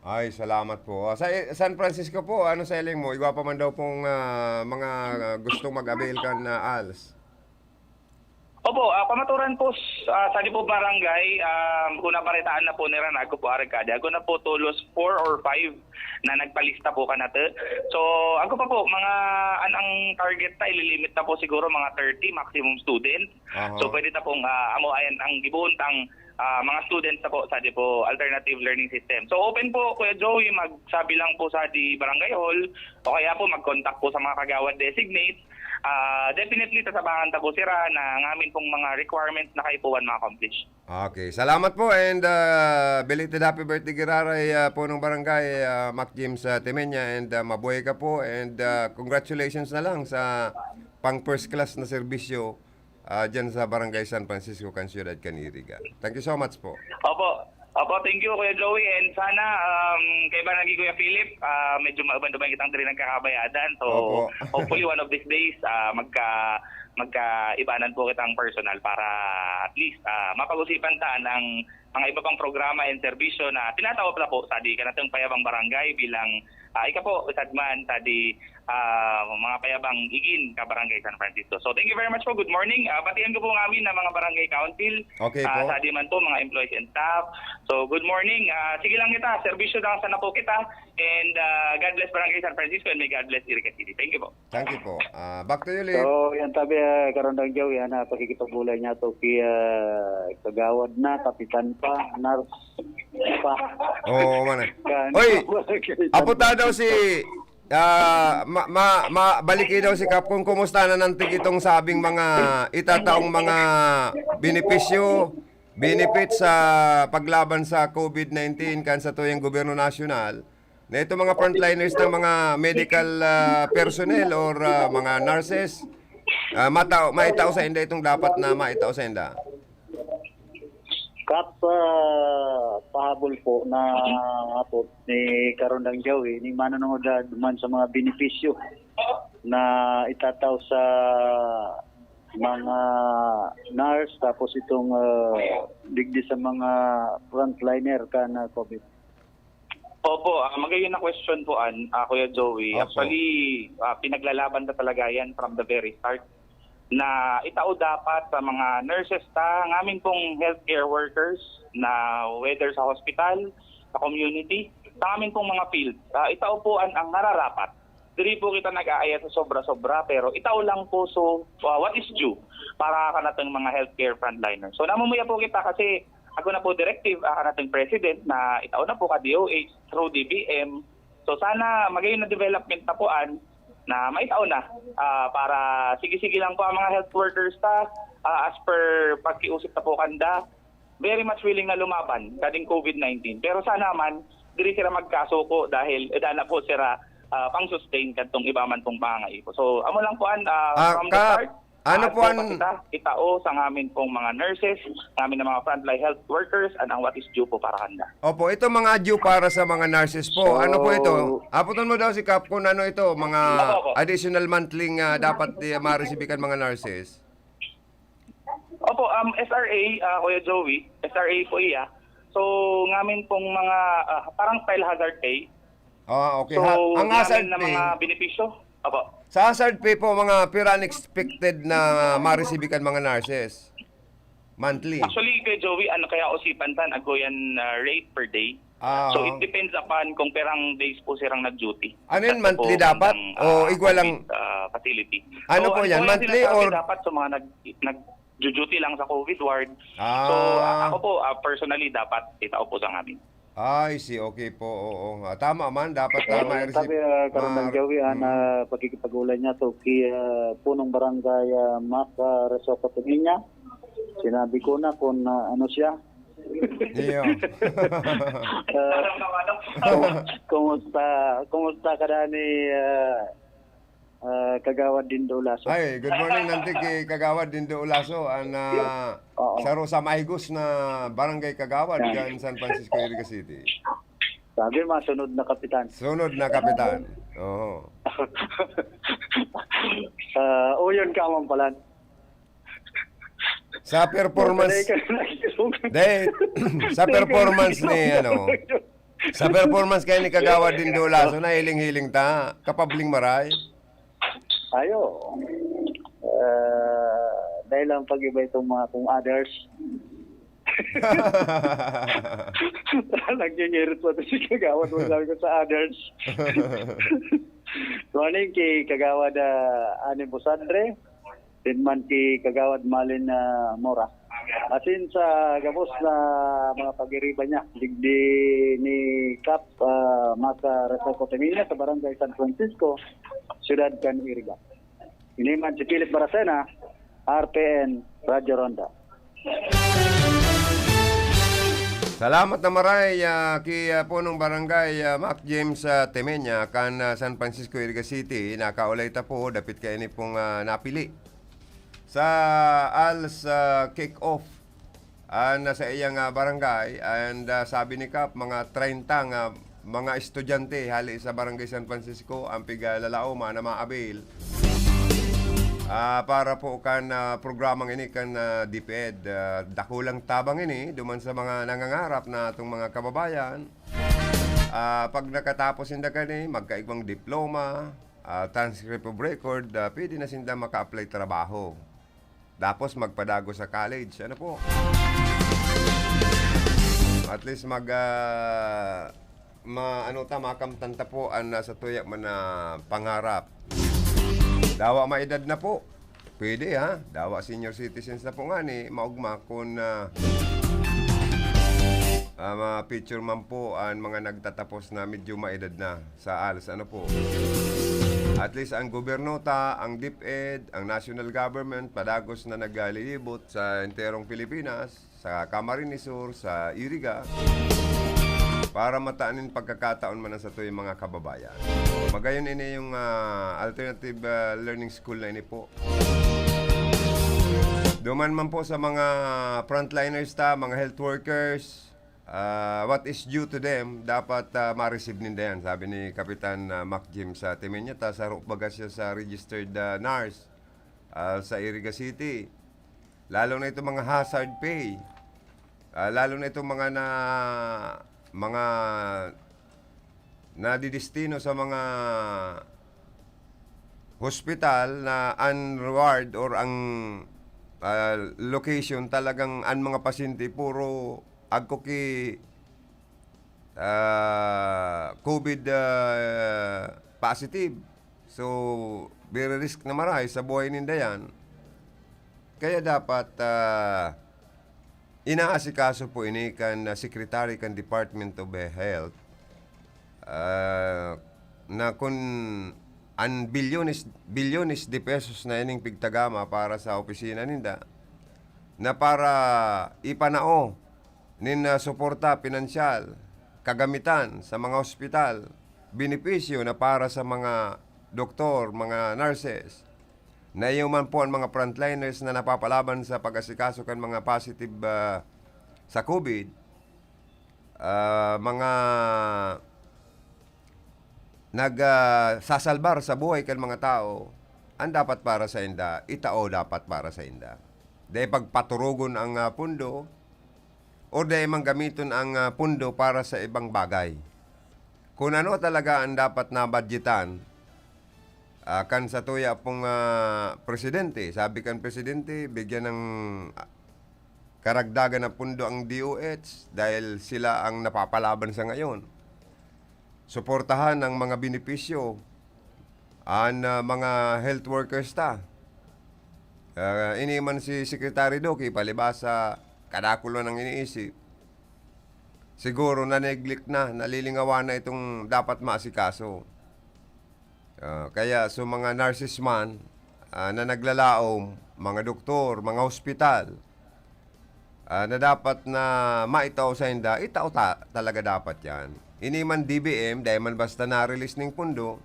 Ay, salamat po. Ah, sa, eh, San Francisco po, ano sa iling mo? Igwa pa man daw pong, ah, mga, ah, gustong mag-avail kan, ah, als. Opo, ah, pamaturan po s-, ah, sa di po barangay, ah, kung nabaritaan na po nira na ako po arigkadi, ako na po tolos four or five na nagpalista po kanate. So, ako pa po, mga, an-, ang target na, ililimit na po siguro mga thirty maximum students. Aha. So, pwede ta pong, ah, amo ayan ang gibuon tang, ah, mga students na po sa di po alternative learning system. So, open po, Kuya Joey, magsabi lang po sa di barangay hall o kaya po mag-contact po sa mga kagawad designate. Ah, definitely, tasabangan ta po sira na ngamin pong mga requirements na kayo po wan ma-accomplish. Okay. Salamat po and, ah, belated happy birthday, Giraray, ah, Punong Barangay, ah, Mac James, ah, Temenia, and, ah, mabuhay ka po and, ah, congratulations na lang sa pang first class na serbisyo, ah, dyan sa Barangay San Francisco, kan Siyudad kan Iriga. Thank you so much po. Opo. Opo, thank you, Kuya Joey. And sana, um, kay ba naging Kuya Philip, ah, medyo mauban-uban kitang diri nagkakabayadan. So, Opo. hopefully, one of these days, ah, magka-, magkaibanan po kitang personal para at least, ah, mapag-usipan ta ang mga iba pang programa and serbisyo na tinatawag na po sa di kanatong payabang barangay bilang, ah, ika po, usad man sa di, ah, mga payabang igin ka Barangay San Francisco. So, thank you very much po. Good morning. Ah, batian ko po ngamin na mga barangay council, Okay ah, po. sa di man po, mga employees and staff. So, good morning. Ah, sige lang kita. Serbisyo lang sana po kita. And, ah, God bless Barangay San Francisco and may God bless Iriga City. Thank you po. Thank you po. Ah, back to you, Lip. So, yan tabi, ah, Karandang Joey, yan, ah, pakikipagulay niya to kay, ah, Kagawad na, Kapitan pa, nurse pa. Oo, man. Kan-, Oy, apo ta daw si, ah, ma-, ma-, ma-, baliki daw si Kap kung kumusta na nantig itong sabing mga itataong mga benepisyo, benefit sa paglaban sa COVID nineteen kan sa tuyang gobyerno nasyonal, na itong mga frontliners ng mga medical, ah, personnel or, ah, mga nurses, ah, matao, maitao sa inda itong dapat na maitao sa inda. Kap, ah, pahabol po na hapot ni Karondang Joey, ni manunungod man sa mga benepisyo na itatao sa mga nurse, tapos itong, ah, digdi sa mga frontliner kan, ah, COVID. Opo, ah, magayon na question po an, ah, Kuya Joey. Opo. Actually, ah, pinaglalaban ta talaga yan from the very start na itao dapat sa mga nurses ta, ngamin pong healthcare workers na whether sa hospital, sa community, sa ngamin pong mga field, ah, itao po an, ang nararapat. Diri po kita nag-aaya sa sobra-sobra, pero itao lang po. So, ah, what is due para kanatong mga healthcare frontliner? So, namumuya po kita kasi ako na po directive, ah, kanatong president na itao na po ka D O H through D B M. So, sana magayon na development na po an na maitao na, ah, para sige-sige lang po ang mga health workers ta, ah, as per pagkiusap na po kanda, very much willing na lumaban kading COVID nineteen. Pero sana man, diri sira magkasuko dahil eda na po sira, ah, pang-sustain kadtong iba man pong pangangaipo. So, amo lang po an, ah, Ah, from the Kap, start, ano ah, po po an pa kita, itao sa ngamin pong mga nurses, ngamin ng mga frontline health workers, and ang what is due po para kanda. Opo, ito mga due para sa mga nurses po. Ano po ito? So, Aputan mo daw si Kap kung ano ito, mga Opo, opo. additional monthly nga dapat, eh, ma-receive kan mga nurses. Opo, um, S R A, ah, Kuya Joey, S R A po iya. So, ngamin pong mga, ah, parang style hazard pay. Ah, okay. So, Ha-, ang ngamin hazard na pay, mga benepisyo. Opo. Sa hazard pay po, mga pira an expected na ma-receive kan mga nurses? Monthly? Actually, Kuya Joey, ano kaya usipan tan, agoyan, ah, rate per day. Ah, So, oo. it depends upon kung perang days po sirang nag-duty. Ano yun, Sa monthly po dapat? ng, O ah, igwa lang? COVID, ah, facility. Ano So, po ang yan, po yung monthly sinasabi or dapat sa mga nag-, nag-duty lang sa COVID ward. Ah. So, a-, ako po, ah, personally, dapat itao po sa ngamin. I see, okay po, oo. Ah, tama man, dapat, ah, Eh, ma-receive, sabi, ah, Karandang ma-, Joey, ah, na mm. pakikipag-ulay niya to ki, ah, punong barangay, ah, Mac, ah, Resoco Temiña. Sinabi ko na kung, ah, ano siya. Iyo. Ah, kumu-, kumusta, kumusta ka na ni, ah, ah, Kagawad Dindo Olaso? Ay, good morning, nanti ki Kagawad Dindo Olaso, an, ah, Oo. saro sa maigos na barangay kagawad Yan. kan San Francisco, Iriga City. Sabi, masunod na kapitan. Sunod na kapitan. Oo. Ah, uyon ka man pala. Sa performance, Masanay ka na. Dahil, sa performance ni, ano, sa performance kay ni Kagawad Dindo Olaso, nahiling-hiling ta, kapabling maray. Ayo. Ah, dahil lang pag-iba itong mga kung others. Nagngingirit pa si Kagawad, wala ko sa others. Morning kay Kagawad, ah, Ani Busadre. Din man ki Kagawad Malin, ah, Mora. Asin sa gabos na mga pag-iriba niya, digdi ni Kap, ah, Maka Repoco Temiña sa Barangay San Francisco, Siyudad kan Iriga. Ini man si Philip Baracena, R P N, Radyo Ronda. Salamat na maray, ah, ki, ah, Punong Barangay, ah, Mac James, ah, Temenya, kan, ah, San Francisco, Iriga City. Nakaulay ta po, dapit kaini pong, ah, napili. Sa als, ah, kick-off, ah, na sa iyang, ah, barangay, and, ah, sabi ni Kap, mga treinta nga mga estudyante hali sa Barangay San Francisco ang pigalalaom na ma-avail, ah, para po kan, ah, programang ini kan, ah, DepEd. Ah, dakulang tabang ini duman sa mga nangangarap na atong mga kababayan. Ah, pag nakatapos sinda kani, magkaigwang diploma, ah, transcript of record, ah, pwede na sinda maka-apply trabaho. Tapos magpadagos sa college. Ano po? At least mag, ah, ma-, ano ta, makamtan ta po ang nasa tuya man na pangarap. Dawa maedad na po. Pwede, ha? Dawa senior citizens na po nga ni maugma kun, ah, Ah, ma-feature man po ang mga nagtatapos na medyo maedad na sa alos, ano po. At least ang gobyerno ta, ang DepEd, ang national government, padagos na naglilibot sa enterong Pilipinas, sa Camarines Sur, sa Iriga, para mataan nin pagkakataon man ang satuyang mga kababayan. Magayon ini yung, ah, alternative, ah, learning school na ini po. Duman man po sa mga frontliners ta, mga health workers, ah, what is due to them, dapat, ah, ma-receive ninda yan. Sabi ni Kapitan, ah, Mac Jim sa Timeño ta, saro baga siya sa registered, ah, nurse, ah, sa Iriga City. Lalo na itong mga hazard pay. Ah, lalo na itong mga na, mga nadidestino sa mga hospital na ang ward or ang, ah, location talagang ang mga pasyente puro agko ki, ah, COVID, ah, positive. So, very risk na marahay sa buhay ninda yan. Kaya dapat, ah, inaasikaso po ini kan, ah, Secretary kan Department of Health, ah, na kun an bilyones, bilyones de pesos na ining pigtagama para sa opisina ninda, na para ipanao nin, ah, suporta pinansyal, kagamitan sa mga ospital, benepisyo na para sa mga doktor, mga nurses, na iyo man po ang mga frontliners na napapalaban sa pag-asikaso kan mga positive, ah, sa COVID, ah, mga nag, ah, sasalbar sa buhay kan mga tao, ang dapat para sa inda, itao dapat para sa inda. Dai pagpaturugon ang, ah, pundo, or dai man gamiton ang, ah, pundo para sa ibang bagay. Kun ano talaga ang dapat nabadyetan, ah, kan satuya pong, ah, presidente. Sabi kan presidente, bigyan ng, ah, karagdagan na pundo ang D O H dahil sila ang napapalaban sa ngayon. Suportahan ang mga benepisyo an, ah, mga health workers ta. Ah, ini man si Secretary Duque, palibasa, kadakul na nang iniisip. Siguro na-neglect na, nalilingawan na itong dapat maasikaso. Ah, kaya so mga nurses man, ah, na naglalaom, mga doktor, mga hospital, ah, na dapat na maitao sa inda, itao ta-, talaga dapat yan. Ini man D B M, dahil man basta na-release ning pundo,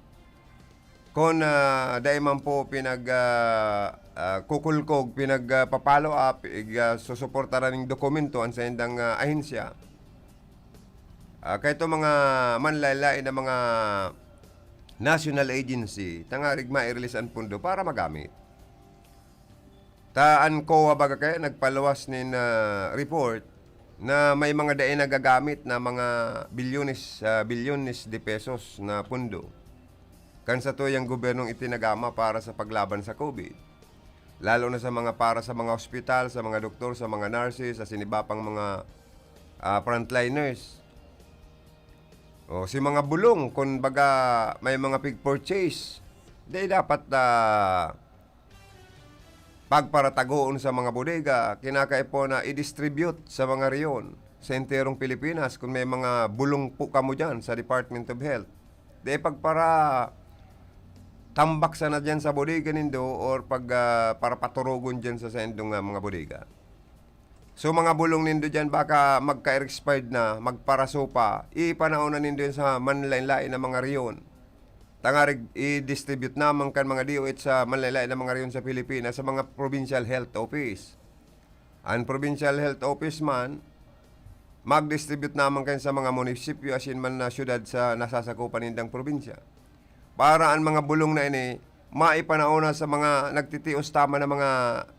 kun, ah, dai man po pinag, ah, ah, kukulkog, pinag, ah, pa-follow up, ig, ah, susuportaran ning dokumento an saindang, ah, ahensya. Ah, kay ito mga manlain-lain na mga national agency, tangarig ma-release an pundo para magamit. Ta an COA baga kaya nagpaluwas nin, ah, report na may mga dai nagagamit na mga bilyones, ah, bilyones de pesos na pundo. Kan satuyang gobyernong itinagama para sa paglaban sa COVID. Lalo na sa mga, para sa mga ospital, sa mga doktor, sa mga nurses, sa siniba pang mga, ah, frontliners. O, si mga bulong, kun baga may mga pig-purchase, di dapat, ah, pagparatagoon sa mga bodega, kinakaipo na i-distribute sa mga rehiyon sa enterong Pilipinas kun may mga bulong po kamo diyan sa Department of Health. Di pagpara-, tambak sana diyan sa bodega nindo or pag, ah, para paturugon diyan sa saindong, ah, mga bodega. So, mga bulong nindo diyan, baka magka-expired na, magparaso pa, ipanao na nindo yan sa manlain-lain na mga rehiyon. Tangarig i-distribute naman kan mga D O H sa manlain-lain na mga rehiyon sa Pilipinas, sa mga provincial health office. Ang provincial health office man, mag-distribute naman kan sa mga munisipyo, asin man na syudad sa nasasakupan nindang probinsya. Para ang mga bulong na ini, maipanao na sa mga nagtitios ta man na mga,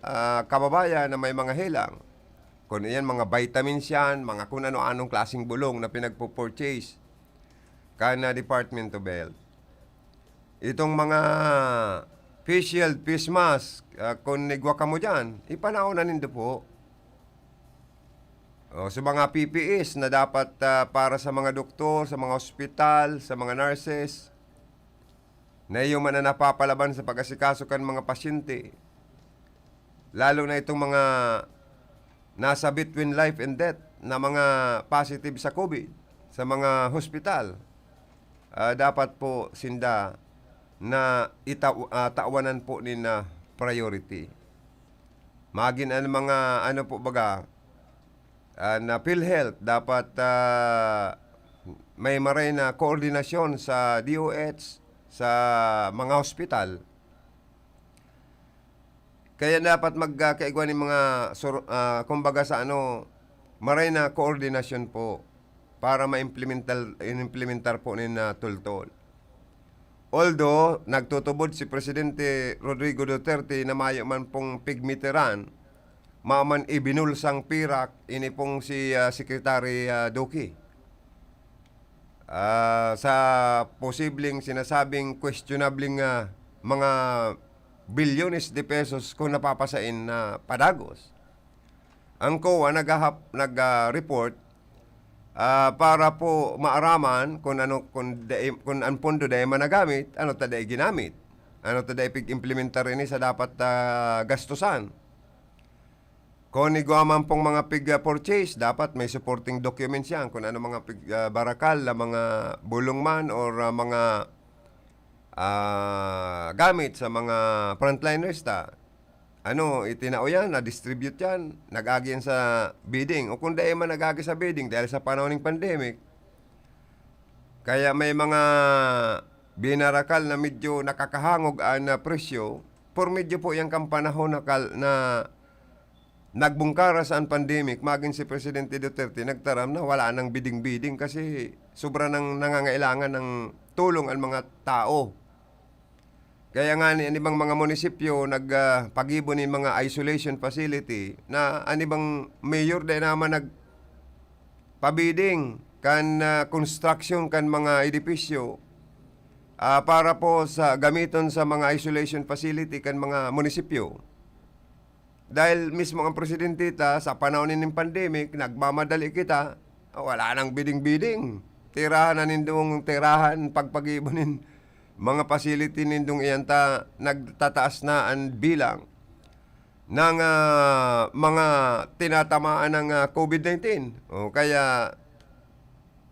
ah, kababayan na may mga helang. Kun iyan, mga vitamins yan, mga kun ano-anong klaseng bulong na pinagpo-purchase kan, ah, Department of Health. Itong mga face shield, face mask, ah, kun igwa kamo diyan, ipanao na nindo po. O, sa mga P P Es na dapat, ah, para sa mga doktor, sa mga ospital, sa mga nurses, na iyo man na napapalaban sa pag-asikaso kan mga pasyente. Lalo na itong mga nasa between life and death, na mga positive sa COVID sa mga hospital, ah, dapat po sinda na ita-, ah, tawanan po nin, ah, priority. Magin an mga ano po baga, ah, na PhilHealth, dapat, ah, may maray na koordinasyon sa D O H, sa mga hospital. Kaya dapat mag, ah, kaigwa nin mga sur-, ah, kumbaga sa ano, maray na koordinasyon po para ma-implemental-, inimplementar po nin, ah, tultol. Although, nagtutubod si Presidente Rodrigo Duterte na mayo man pong pigmiteran, mayo man ibinulsang pirak, ini pong si, ah, Secretary, ah, Duque. Ah, sa posibleng sinasabing questionableng, ah, mga bilyones de pesos kung napapasain na padagos. Ang COA naghahap-, nag, ah, report, ah, para po maaraman kung ano, kung dai, kung ang pondo dai man nagamit, ano ta dai ginamit? Ano ta dai pig-implementar ini sa dapat, ah, gastusan? Kung igwa man pong mga pig, ah, purchase, dapat may supporting documents yan. Kung ano mga pig, ah, barakal na mga bulong man or, ah, mga, ah, gamit sa mga frontliners ta. Ano, itinao yan, na-distribute yan, nag-agi yan sa bidding. O kung dai man nag-agi sa bidding dahil sa panahon ng pandemic, kaya may mga binarakal na medyo nakakahangog an, ah, presyo, por medyo po yan kan panahon na kal-, na nagbungkara sa an pandemic, magin si Presidente Duterte nagtaram na wala nang bidding-bidding kasi sobra nang nangangailangan ng tulong ang mga tao. Kaya nga ni, an ibang mga munisipyo nag, ah, pagibo nin mga isolation facility na an ibang mayor dai naman nagpa-bidding kan, ah, construction kan mga edipisyo, ah, para po sa gamiton sa mga isolation facility kan mga munisipyo. Dahil mismo ang presidente ta, sa panahon nin pandemic, nagmamadali kita, wala nang bidding-bidding. Tirahan na nindong tirahan, pagpagibo nin mga facility nindong iyan ta, nagtataas na an bilang ng, ah, mga tinatamaan ng, ah, COVID nineteen. O kaya,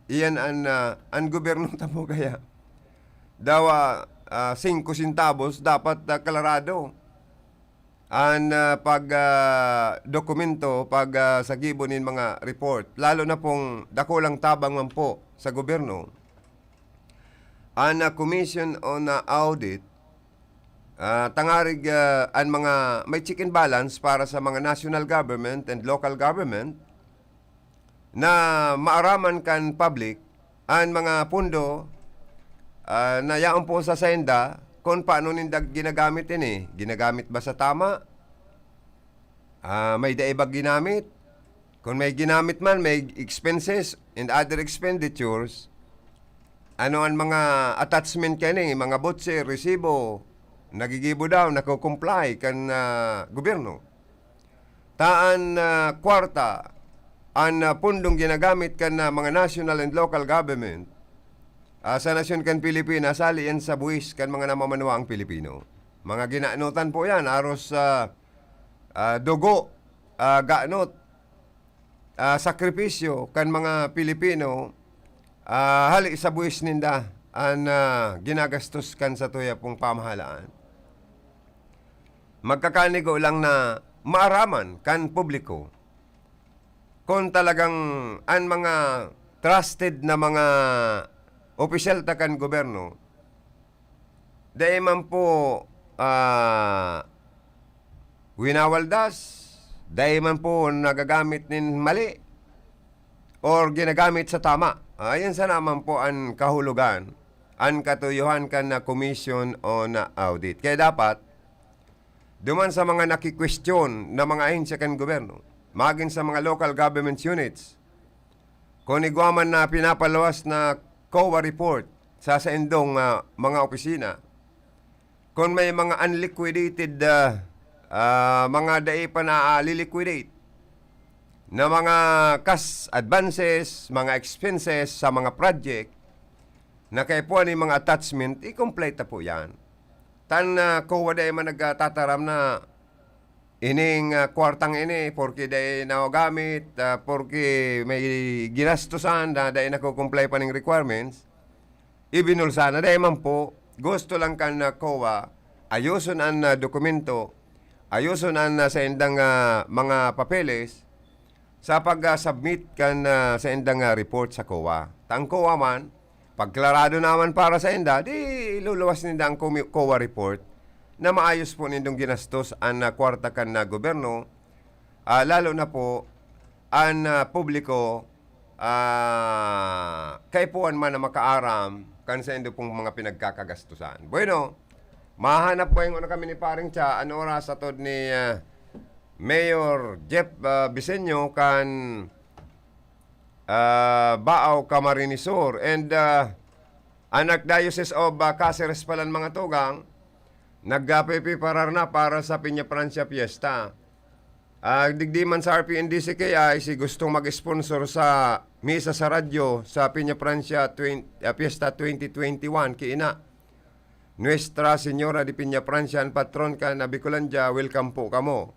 iyan an, ah, an gobyerno ta po kaya dawa, ah, singko centavos dapat, ah, klarado an, ah, pag, ah, dokumento, pag, ah, sa gibo nin mga report, lalo na pong dakulang tabang man po sa gobyerno, an, ah, Commission on, ah, Audit, ah, tangarig, ah, an mga may check and balance para sa mga national government and local government, na maaraman kan public an mga pondo, ah, na yaon po sa senda kung paano ninda ginagamit ini. Ginagamit ba sa tama? Ah, may dai ba ginamit? Kung may ginamit man, may expenses and other expenditures, ano an mga attachment kani, mga butse, resibo, nagigibo daw, nako-comply kan, ah, gobyerno? Ta an, ah, kwarta, an, ah, pundong ginagamit kan, ah, mga national and local government, ah, sa nasyon kan Pilipinas, hali yan sa buwis kan mga namamanuang Pilipino. Mga ginanotan po yan, aros sa, ah, dugo, ah, ganot, ah, sakripisyo kan mga Pilipino, ah, hali sa buwis ninda an, ah, ginagastos kan satuya pong pamahalaan. Magkakanigo lang na maaraman kan publiko kung talagang an mga trusted na mga opisyal ta kan gobyerno, dai man po, ah, winawaldas, dai man po nagagamit nin mali or ginagamit sa tama. Ah, yan sana man po an kahulogan, an katuyohan kan na commission o na audit. Kaya dapat, duman sa mga nakikwestiyon na mga ahensya kan gobyerno, magin sa mga local government units, kung igwa man na pinapaluwas na COA report sa saindong, ah, mga opisina, kung may mga unliquidated, ah, ah, mga dai pa na-liquidate na mga cash advances, mga expenses sa mga project na kaipuhan nin mga attachment, i-complete na po yan. Tan, ah, COA dai man nagtataram na ining, ah, kwartang ini, porke dai nagamit, ah, porke may ginastosan na dai nako-comply pa ning requirements, ibinulsa na. Dai man po, gusto lang kan, ah, COA, ayoson an, ah, dokumento, ayoson an, ah, saindang, ah, mga papeles sa pag, ah, submit kan, ah, saindang, ah, report sa COA. Ta ang COA man, pagklarado naman para sainda, di iluluwas ninda ang komi-, COA report na maayos po nindong ginastos an, ah, kwarta kan, ah, gobyerno, ah, lalo na po an, ah, publiko, ah, kaipuhan man na makaaram kan saindo pong mga pinagkakagastusan. Bueno, mahanap ko yung ano kami ni Paring Cha, ano oras atod ni, ah, Mayor Jeff, ah, Bisenyo kan, ah, Baao, Camarines Sur. And, ah, an Archdiocese of, ah, Caceres palan, mga tugang, nagkapipiparar na para sa Peña Francia Fiesta. Ah, digdi man sa R P N D C K I, si gustong mag-sponsor sa misa sa radyo sa Peña Francia twen-, ah, Fiesta twenty twenty-one, kiina. Nuestra Señora de Peña Francia an patron kan Bicolandia, welcome po kamo.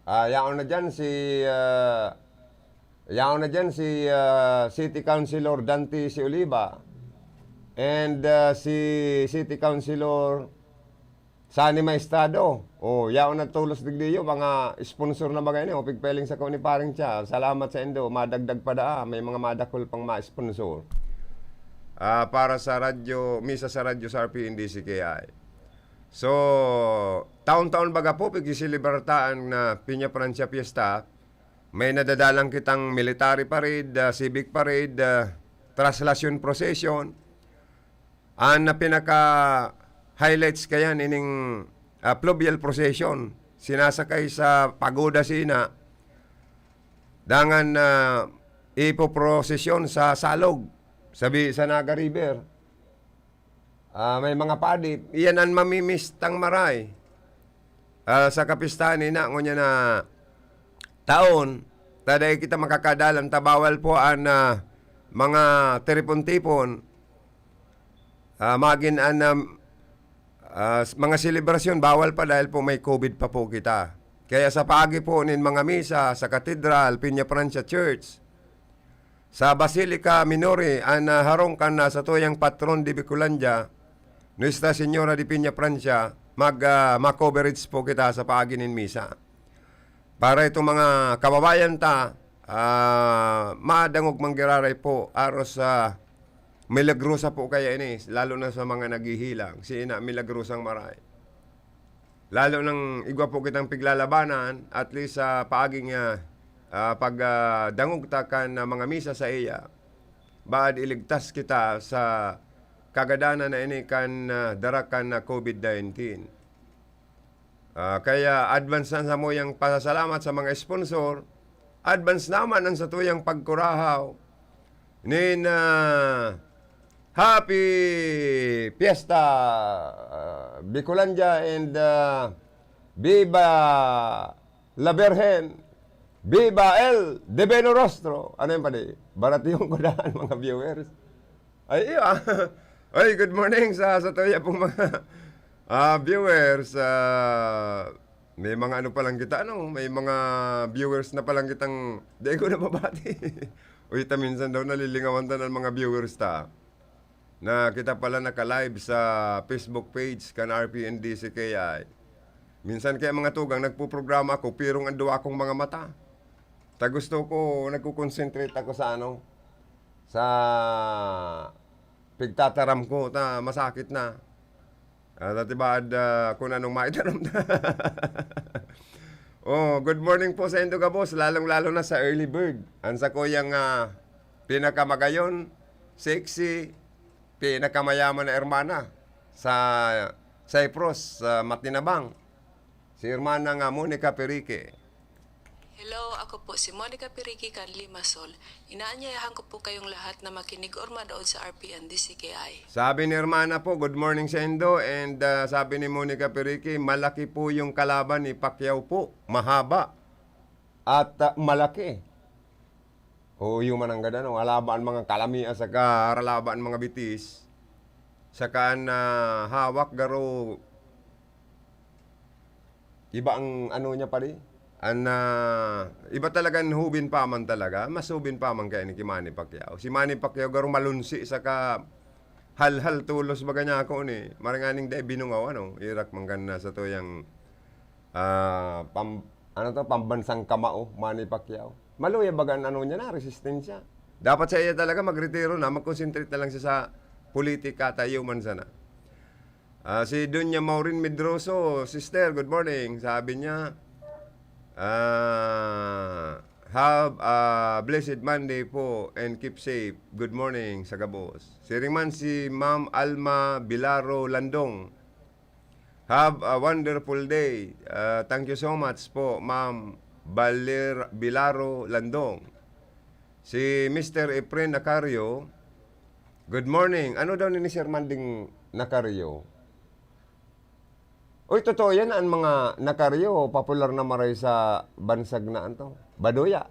Ah, yaon na diyan si, ah, yaon na diyan si, ah, City Councilor Dante C. Oliva and, ah, si City Councilor Sonny Maestrado. Oh, yaon na tolos digdiyo, mga sponsor na baga ini, oh, pigpeling sa ko ni Paring Cha. Salamat saindo, madagdag pa daa, may mga madakul pang ma-sponsor. Ah, para sa radyo, misa sa radyo sa R P N D C K I. So, taon-taon baga po, pigsiselebra ta an, ah, Peña Francia Fiesta. May nadadalan kitang military parade, ah, civic parade, ah, traslación procession. An, ah, pinaka-highlights kayan ining, ah, fluvial procession. Sinasakay sa pagoda sina, dangan, ah, ipoprosesyon sa salog, sabi sa Naga River. Ah, may mga padi, iyan an mamimiss tang maray. Ah, sa kapistahan ina, ngunyan na taon, ta dai kita makakadalan, ta bawal po an, ah, mga tipon-tipon. Ah, magin an, um, ah, s-, mga selebrasyon, bawal pa dahil po may COVID pa po kita. Kaya sa paagi po nin mga misa sa Katedral, Peña Francia Church, sa Basilica Minore, an, ah, harong kan, ah, satuyang patron de Bicolandia, Nuestra Señora de Peña Francia, mag, ah, ma-coverage po kita sa paagi nin misa. Para itong mga kababayan ta, ah, madangog manggiraray po, aros sa milagrosa po kaya ini, lalo na sa mga naghihilang, si ina milagrosang maray. Lalo nang igwa po kitang piglalabanan, at least sa paaging, ah, ah, pag, ah, dangog ta kan, ah, mga misa sa iya, baad iligtas kita sa kagadanan na ini kan, ah, dara kan, ah, COVID nineteen. Ah, kaya advance na samuyang pasasalamat sa mga sponsor, advance naman ang satuyang pagkurahaw nin, ah, Happy Fiesta, ah, Bicolandia, and, ah, Viva la Virgen! Viva el Divino Rostro! Ano yan, padi? Baratihon ko daan, mga viewers. Ay, iyo, ah. Ay, good morning sa, sa tuya pong mga, ah, viewers. Ah, may mga ano pa lang kita, ano? May mga viewers na pa lang kitang di ko nababati. Uy, ta minsan daw nalilingawan ta ng mga viewers ta. Na kita pala naka-live sa Facebook page kan R P N D C K I. Minsan kaya, mga tugang, nagpuprograma ako, pirong ang duwa kong mga mata. Ta gusto ko, nagko-concentrate ako sa ano, sa pigtataram ko, ta masakit na. Ah, ta tibaad, ah, kung anong maitaram na. Oh, good morning po sa indo gabos, lalong-lalo na sa early bird. Ang sa kuyang, ah, pinakamagayon, sexy, pinakamayaman na hermana sa Cyprus, sa Matinabang. Si Hermana nga Monica Perique. Hello, ako po si Monica Perique kan Limassol. Inaanyayahan ko po kayong lahat na makinig or manood sa R P N D C K I. Sabi ni Hermana po, "Good morning sa indo." And, ah, sabi ni Monica Perique, "Malaki po yung kalaban ni Pacquiao po. Mahaba at, ah, malaki." Oo, yun man ang ganda, no? Alaba ang mga kalamia saka aralaba ang mga bitis. Saka an, ah, hawak garo Iba ang ano niya, pare. An, ah, iba talaga an hubin pa man talaga. Mas hubin pa man kaini ki Manny Pacquiao. Si Manny Pacquiao garo malunsi saka halhal tolos baga niya ako ni. Maranganing dai binungaw, ano, irak man kan na sa tuyang, ah, pam-, ano to, pambansang kamao, Manny Pacquiao. Maluya baga an ano niya na, resistensya. Dapat sa iya talaga magretiro na, mag-concentrate na lang siya sa politika, tayo man sana. Ah, si Doña Maureen Medroso, "Sister, good morning." Sabi niya, ah, "Have a blessed Monday po and keep safe. Good morning sa gabos." Siring man si Ma'am Alma Bilaro Landong, "Have a wonderful day." Ah, thank you so much po, Ma'am Balir-, Bilaro Landong. Si Mister Efren Acario, "Good morning." Ano daw ni Sir Manding Nacario? Uy, totoo yan, ang mga Nacario, popular na maray sa bansag na anto, Baduya.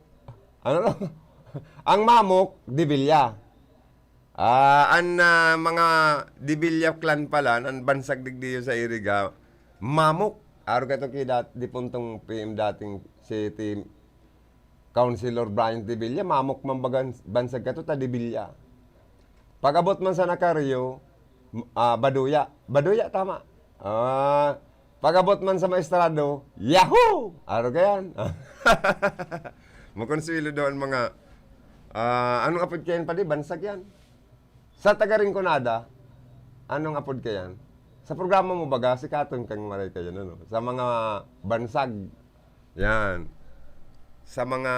Ano daw? Ang Mamok, Dibilla. Ah, an, ah, mga Dibilla clan pala, an bansag digdiyo sa Iriga, Mamok. Aro ka to ki dat-, dipuntong P M dating city Councilor Bryant Dibilla, Mamok man bagan-, bansag kato ta Dibilla. Pag-abot man sa Nacario, m-, ah, Baduya. Baduya, tama. Ah, pag-abot man sa Maestrado, Yahoo! Aro ka yan. Makonsuelo daw ang mga, ah, anong apod kayan pa di? Bansag yan. Sa taga Rinconada, anong apod kayan? Sa programa mo baga, sikaton kang maray kayan, ano? Sa mga bansag, yan. Sa mga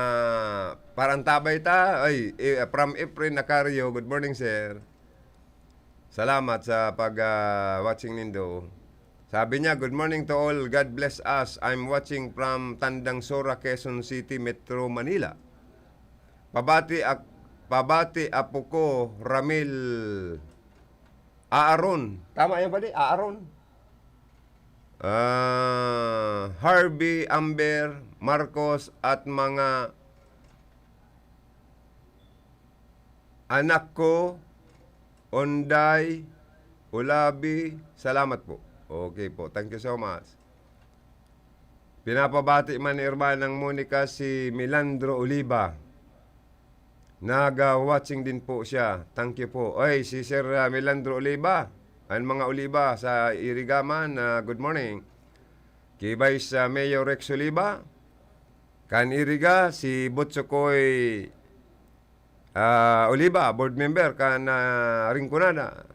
parantabay ta, ay, eh, from Efren Nacario, good morning, sir. Salamat sa pag, ah, watching nindo. Sabi niya, "Good morning to all. God bless us. I'm watching from Tandang Sora, Quezon City, Metro Manila. Pabati ak-, pabati apo ko, Ramil Aaron." Tama yan, padi? Aaron. Ah, Harvey, Amber, Marcos, at mga anak ko, Onday, Ulabi. Salamat po. Okay po. Thank you so much. Pinapabati man ni Hermanang Monica si Milandro Oliva. Naga-watching din po siya. Thank you po. Oy, si Sir, ah, Milandro Oliva, an mga Oliva sa Iriga man, ah, good morning. Ki Vice, ah, Mayor Rex Oliva, kan Iriga, si Butsukoy, ah, Oliva, board member kan, ah, Rinconada.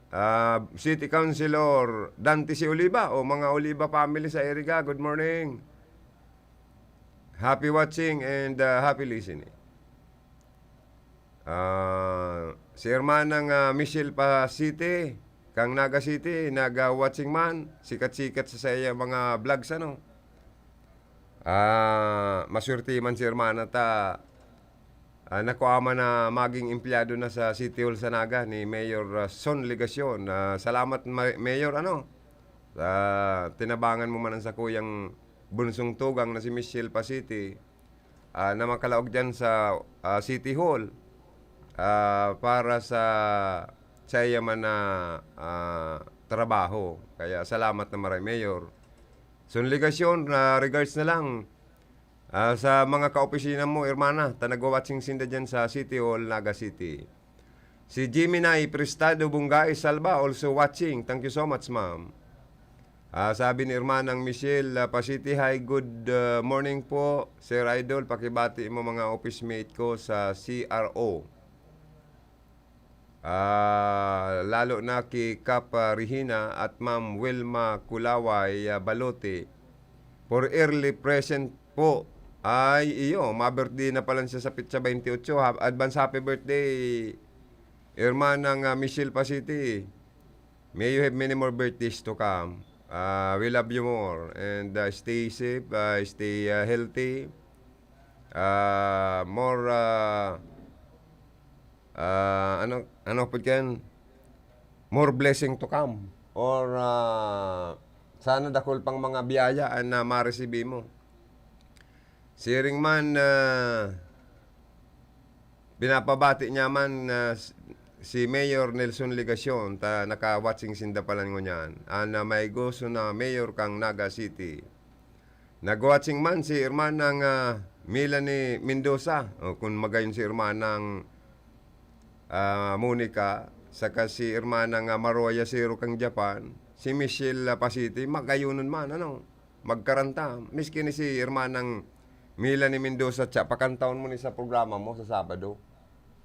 Ah, City Councilor Dante C. Oliva, o mga Oliva family sa Iriga, good morning. Happy watching and, ah, happy listening. Ah, si Hermanang, ah, Michelle pa City, kang Naga City, Naga watching man, sikat-sikat sa saiyang mga vlogs, ano. Ah, maswerte man si Hermana ta, ah, nakua man na maging empleyado na sa City Hall sa Naga ni Mayor, ah, Son Legacion. Ah, salamat, Ma-, Mayor, ano, sa tinabangan mo man ang sakuyang bunsong tugang na si Michelle pa City, ah, na makalaog diyan sa, ah, City Hall, ah, para sa saiya man na, ah, trabaho. Kaya salamat na maray, Mayor. Son Legacion, ah, regards na lang, ah, sa mga kaopisina mo, hermana, ta nagwa-watching sinda diyan sa City Hall, Naga City. Si Gemini Prestado Bungay Salva also watching. Thank you so much, ma'am. Ah, sabi ni Hermanang Michelle, ah, pa City, "Hi, good, ah, morning po, Sir Idol. Pakibati mo mga office mate ko sa C R O. Ah, lalo na ki Kap, ah, Regina at Ma'am Wilma Kulaway, ah, Balote. For early present po." Ay, iyo, ma-birthday na pala siya sa petsa twenty-eight. Ha-, advance happy birthday, Hermanang, ah, Michelle pa City. May you have many more birthdays to come. Ah, we love you more. And, ah, stay safe, ah, stay, ah, healthy. Ah, more, ah, ah, ano, ano po yan? More blessing to come. Or, ah, sana dakul pang mga biyaya an, ah, maresibi mo. Siring man, ah, pinapabati niya man, ah, s-, si Mayor Nelson Legacion, ta naka-watching sinda pala ngunyan. An, ah, may gusto na mayor kang Naga City. Nag-watching man si Hermanang, ah, Melanie Mendoza. O, kun magayon si Hermanang, ah, Monica, saka si Hermanang, ah, Maroa Yasiro kang Japan, si Michelle, ah, Pasiti, magayonon man, ano, magkaranta. Miski ni si Hermanang Melanie Mendoza, tsa, pakantahon mo ni sa programa mo sa Sabado.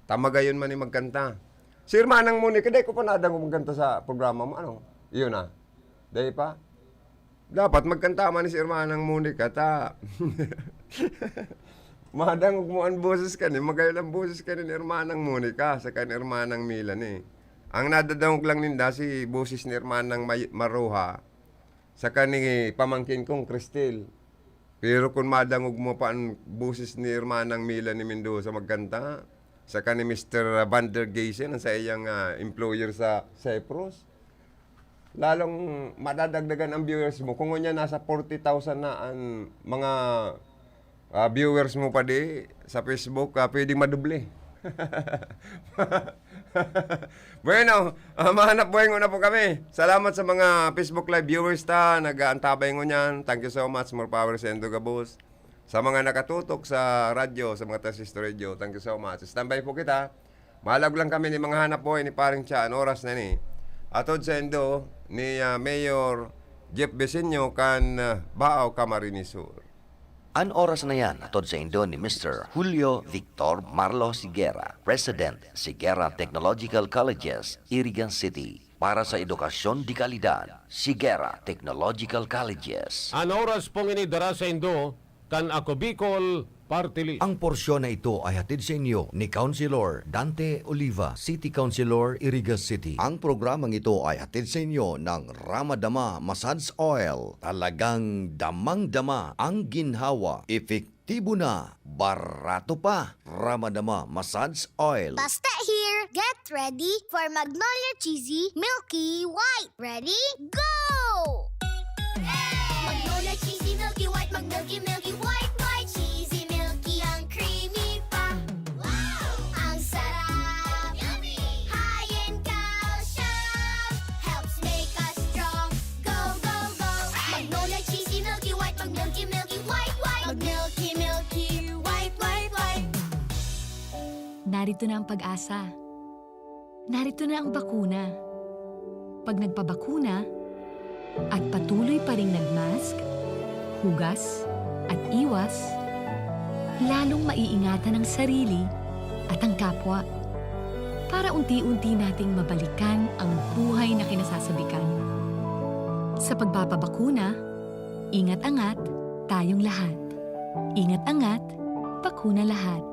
Ta magayon man ni magkanta. Si Hermanang Monica, dai ko pa nadangog magkanta sa programa mo, ano? Iyon na. Dai pa? Dapat magkanta man ni si Hermanang Monica, ta madangog mo an boses kani, magayon an boses kani ni Hermanang Monica, saka ni Hermanang Melanie. Ang nadadangog lang ninda si boses ni Hermanang May-, Maruha, saka ni pamangkin kong Cristel. Pero kun madangog mo pa an boses ni Hermanang Melanie Mendoza magkanta, saka ni Mister Van der Geysen, ang saiyang, ah, employer sa Cyprus, lalong madadagdagan ang viewers mo. Kung ngunyan nasa forty thousand na ang mga, ah, viewers mo pa di sa Facebook, ah, pwedeng madoble. Bueno, ah, mahanap buhay nguna po kami. Salamat sa mga Facebook Live viewers ta, nag-aantabay ngunyan. Thank you so much. More power sa indo gabos. Sa mga nakatutok sa radyo, sa mga transistor radio, thank you so much. Standby po kita. Malag lang kami ni mga hanap buhay ni Paring Cha. An oras na ni. Atod sa indo ni, ah, Mayor Jeff Besenyo kan, ah, Baao, Camarines Sur. An oras na yan, atod sa indo ni Mister Julio Victor Marlo Sigera, President, Sigera Technological Colleges, Iriga City. Para sa edukasyon de kalidad, Sigera Technological Colleges. An oras pong ini dara sa indo kan Ako Bicol Party List. Ang porsyon na ito ay hatid sa inyo ni Councilor Dante Oliva, City Councilor, Iriga City. Ang programang ito ay hatid sa inyo ng Ramadama Massage Oil. Talagang damang-dama ang ginhawa. Epektibo na, barato pa. Ramadama Massage Oil. Basta here, get ready for Magnolia Cheesy Milky White. Ready? Go! Magnolia Cheesy Milky White, mag-milky, milky, white, white, cheesy, milky, ang creamy pa. Wow! Ang sarap! Yummy! High in calcium, helps make us strong. Go, go, go! Magnolia Cheesy Milky White, mag-milky, milky, white, white, mag-milky, milky, white, white, white. Narito na ang pag-asa. Narito na ang bakuna. Pag nagpabakuna at patuloy pa ring nagmask, hugas, at iwas, lalong maiingatan ang sarili at ang kapwa para unti-unti nating mabalikan ang buhay na kinasasabikan. Sa pagpapabakuna, ingat-angat tayong lahat. Ingat-angat, bakuna lahat.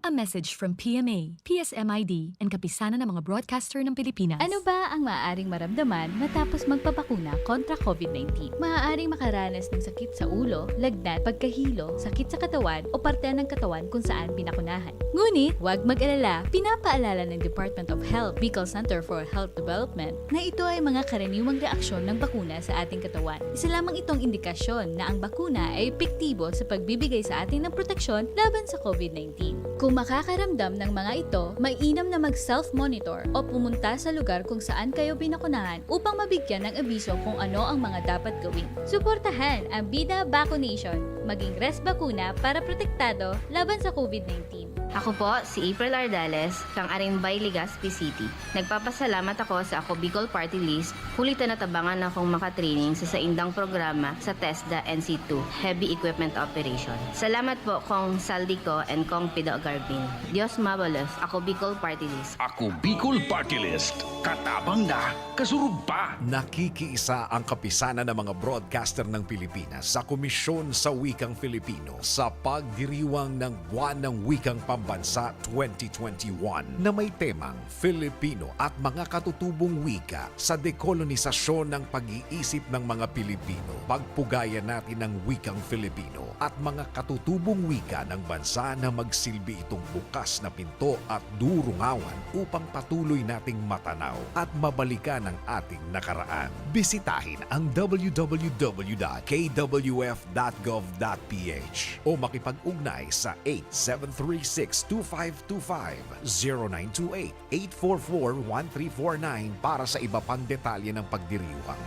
A message from P M A, P S M I D, and Kapisanan ng mga Broadcaster ng Pilipinas. Ano ba ang maaaring maramdaman matapos magpabakuna kontra COVID nineteen? Maaaring makaranas ng sakit sa ulo, lagnat, pagkahilo, sakit sa katawan, o parte ng katawan kung saan binakunahan. Ngunit, huwag mag-alala, pinapaalala ng Department of Health, Bicol Center for Health Development, na ito ay mga karaniwang reaksyon ng bakuna sa ating katawan. Isa lamang itong indikasyon na ang bakuna ay epektibo sa pagbibigay sa atin ng proteksyon laban sa COVID nineteen. Kung makakaramdam ng mga ito, mainam na mag-self-monitor o pumunta sa lugar kung saan kayo binakunahan upang mabigyan ng abiso kung ano ang mga dapat gawin. Suportahan ang Bida Vaccination. Maging Res Bakuna para protektado laban sa COVID nineteen. Ako po si April Ardales, kang Arimbay, Legazpi City. Nagpapasalamat ako sa Ako Bicol Party List, huli ta natabangan akong makatraining sa saindang programa sa TESDA N C two, Heavy Equipment Operation. Salamat po, Kong Saldico and Kong Pido Garbin. Diyos mabalos, Ako Bicol Party List. Ako Bicol Party List. Katabang na, kasurog pa. Nakikiisa ang Kapisanan ng mga Broadcaster ng Pilipinas sa Komisyon sa Wikang Filipino sa pagdiriwang ng Buwan ng Wikang Pambansa twenty twenty-one na may temang Filipino at mga katutubong wika sa dekolonisasyon ng pag-iisip ng mga Pilipino. Pagpugayan natin ang wikang Filipino at mga katutubong wika ng bansa na magsilbi itong bukas na pinto at durungawan upang patuloy nating matanaw at mabalikan ang ating nakaraan. Bisitahin ang w w w dot k w f dot gov dot p h o makipag-ugnay sa eight seven three six two five two five, zero nine two eight eight four four one three four nine para sa iba pang detalye ng pagdiriwang.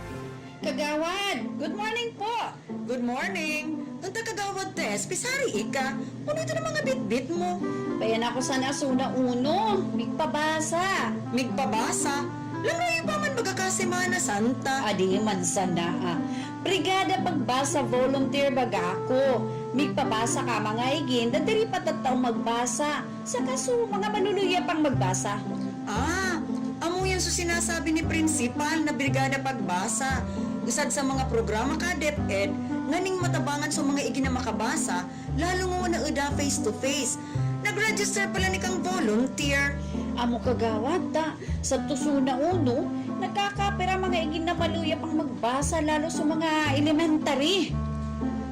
Kagawad, good morning po! Good morning! Tanta Kagawad Tess, pisari ika. Ano ito na mga bitbit mo? Bayan ako sana suna uno, migpabasa. Migpabasa? Layo pa man baga ka Semana Santa. Adi man sana, ah. Brigada Pagbasa Volunteer baga ako. Migpabasa ka mga igin, da diri pa tattao magbasa. Saka so, mga maluluya pang magbasa. Ah, amo yan so sinasabi ni Prinsipal na Brigada Pagbasa. Usad sa mga programa ka DepEd, nganing matabangan so mga igin na makabasa, lalo nga wala uda face to face. Nag-register pala ni kang volunteer. Amo kagawad ta, sa tuso na uno, nakakapira mga igin na maluya pang magbasa, lalo sa mga elementary.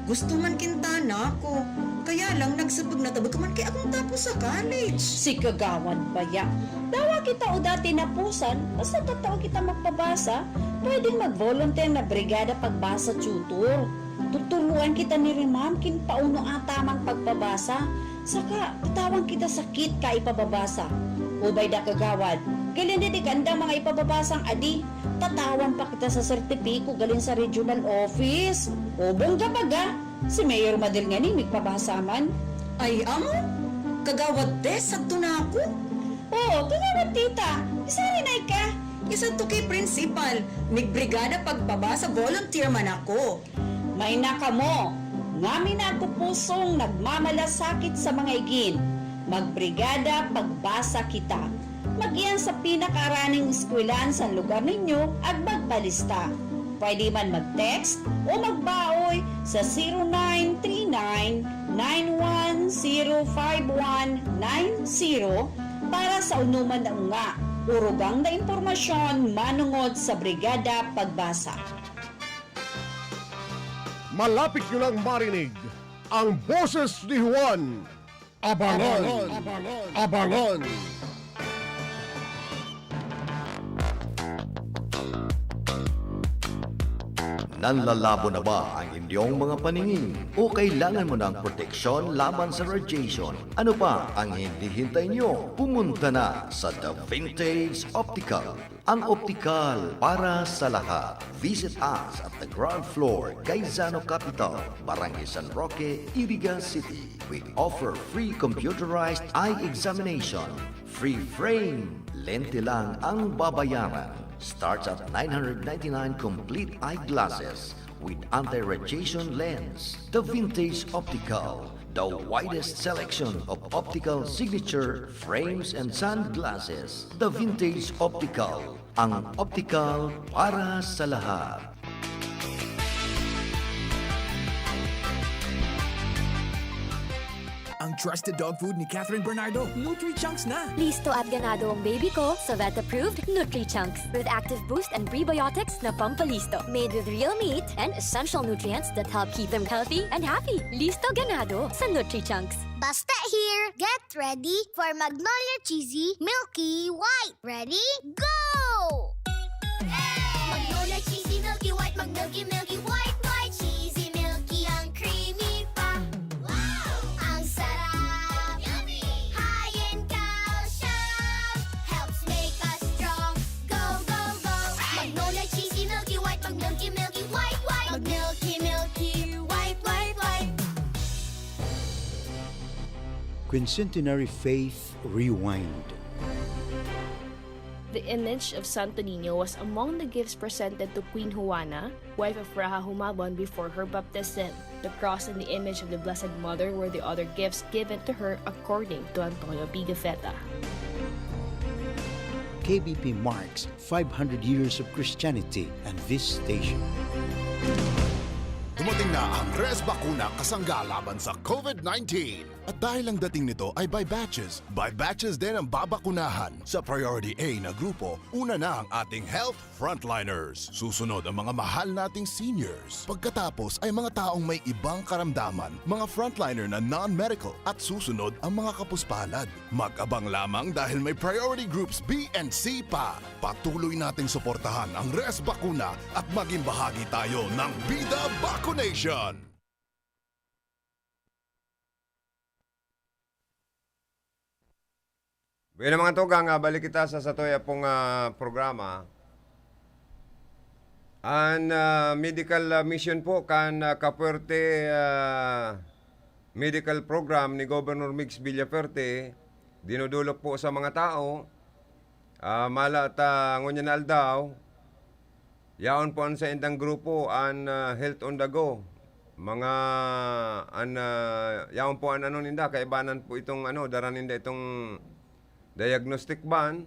Gusto man kintana ako. Kaya lang, nagsabag na tabag ka man kay akong tapos sa college. Si kagawad baya. Dawa kita o dati napusan, basta tataw kita magpabasa, pwedeng mag-volunteer na Brigada Pagbasa Tutor. Tuturuan kita ni Rimam kin pauno atamang pagpabasa, saka tatawan kita sa kit ka ipababasa. Ubay da kagawad, galing di kanda mga ipababasang adi, tatawan pa kita sa sertipiko galing sa regional office. O bongga baga, si Mayor Madel ngani migpabasa man. Ay, amo? Kagawad Tess, sadto na ako. Oo, kagawad Tita, isari na ika. Isadto kay Principal, migbrigada pagbabasa volunteer man ako. May na kamo, ngamin na ako pusong nagmamalasakit sa mga igin. Magbrigada pagbasa kita. Mag-iyan sa pinakaaraning eskwelahan sa lugar ninyo at magpalista. Pwede man mag-text o magbaoy sa zero nine three nine, nine one zero five one nine zero para sa unuman na unga, urugang na impormasyon manongod sa Brigada Pagbasa. Malapit nyo nang marinig ang boses ni Juan. Abangan! Abangan! Abangan! Nanlalabo na ba ang inyong mga paningin? O kailangan mo ng proteksyon laban sa radiation? Ano pa ang hinihintay nyo? Pumunta na sa The Vintage Optical, ang optikal para sa lahat. Visit us at the ground floor, Gaisano Capital, Barangay San Roque, Iriga City. We offer free computerized eye examination, free frame, lente lang ang babayaran. Starts at nine hundred ninety-nine complete eyeglasses with anti-radiation lens. The Vintage Optical, the widest selection of optical signature frames and sunglasses. The Vintage Optical, ang optical para sa lahat. Ang trusted dog food ni Catherine Bernardo, Nutri-Chunks na! Listo at ganado ang baby ko sa vet-approved Nutri-Chunks with active boost and prebiotics na pampalisto. Made with real meat and essential nutrients that help keep them healthy and happy. Listo ganado sa Nutri-Chunks. Basta here, get ready for Magnolia Cheesy Milky White. Ready? Go! Magnolia Cheesy Milky White, mag-milky, milky white, white. Cheesy, milky, ang creamy pa. Wow! Ang sarap! Yummy! High in calcium, helps make us strong. Go, go, go! Magnolia Cheesy Milky White, mag-milky, milky white, white. Mag-milky, milky white, white, white. Quincentenary Faith Rewind. The image of Santo Niño was among the gifts presented to Queen Juana, wife of Raja Humabon, before her baptism. The cross and the image of the Blessed Mother were the other gifts given to her, according to Antonio Pigafetta. K B P marks five hundred years of Christianity and this station. Dumating na ang Res Bakuna kasangga laban sa COVID nineteen. At dahil ang dating nito ay by batches, by batches din ang babakunahan. Sa Priority A na grupo, una na ang ating health frontliners. Susunod ang mga mahal nating seniors. Pagkatapos ay mga taong may ibang karamdaman, mga frontliner na non-medical, at susunod ang mga kapuspalad. Mag-abang lamang dahil may priority groups B and C pa. Patuloy nating suportahan ang Res Bakuna at maging bahagi tayo ng Bida Vacunation! Bueno, mga tugang, ah, balik kita sa satoya pong, ah, programa. An, ah, medical, ah, mission po kan, ah, Kapuerte, ah, medical program ni Governor Migs Villafuerte, dinudulok po sa mga tao, ah, mala ta ngunyan na aldaw, yaon po an saindang grupo, an, ah, Health on the Go. Mga, an, ah, yaon po an ano ninda, kaibanan po itong ano, dara ninda itong diagnostic van.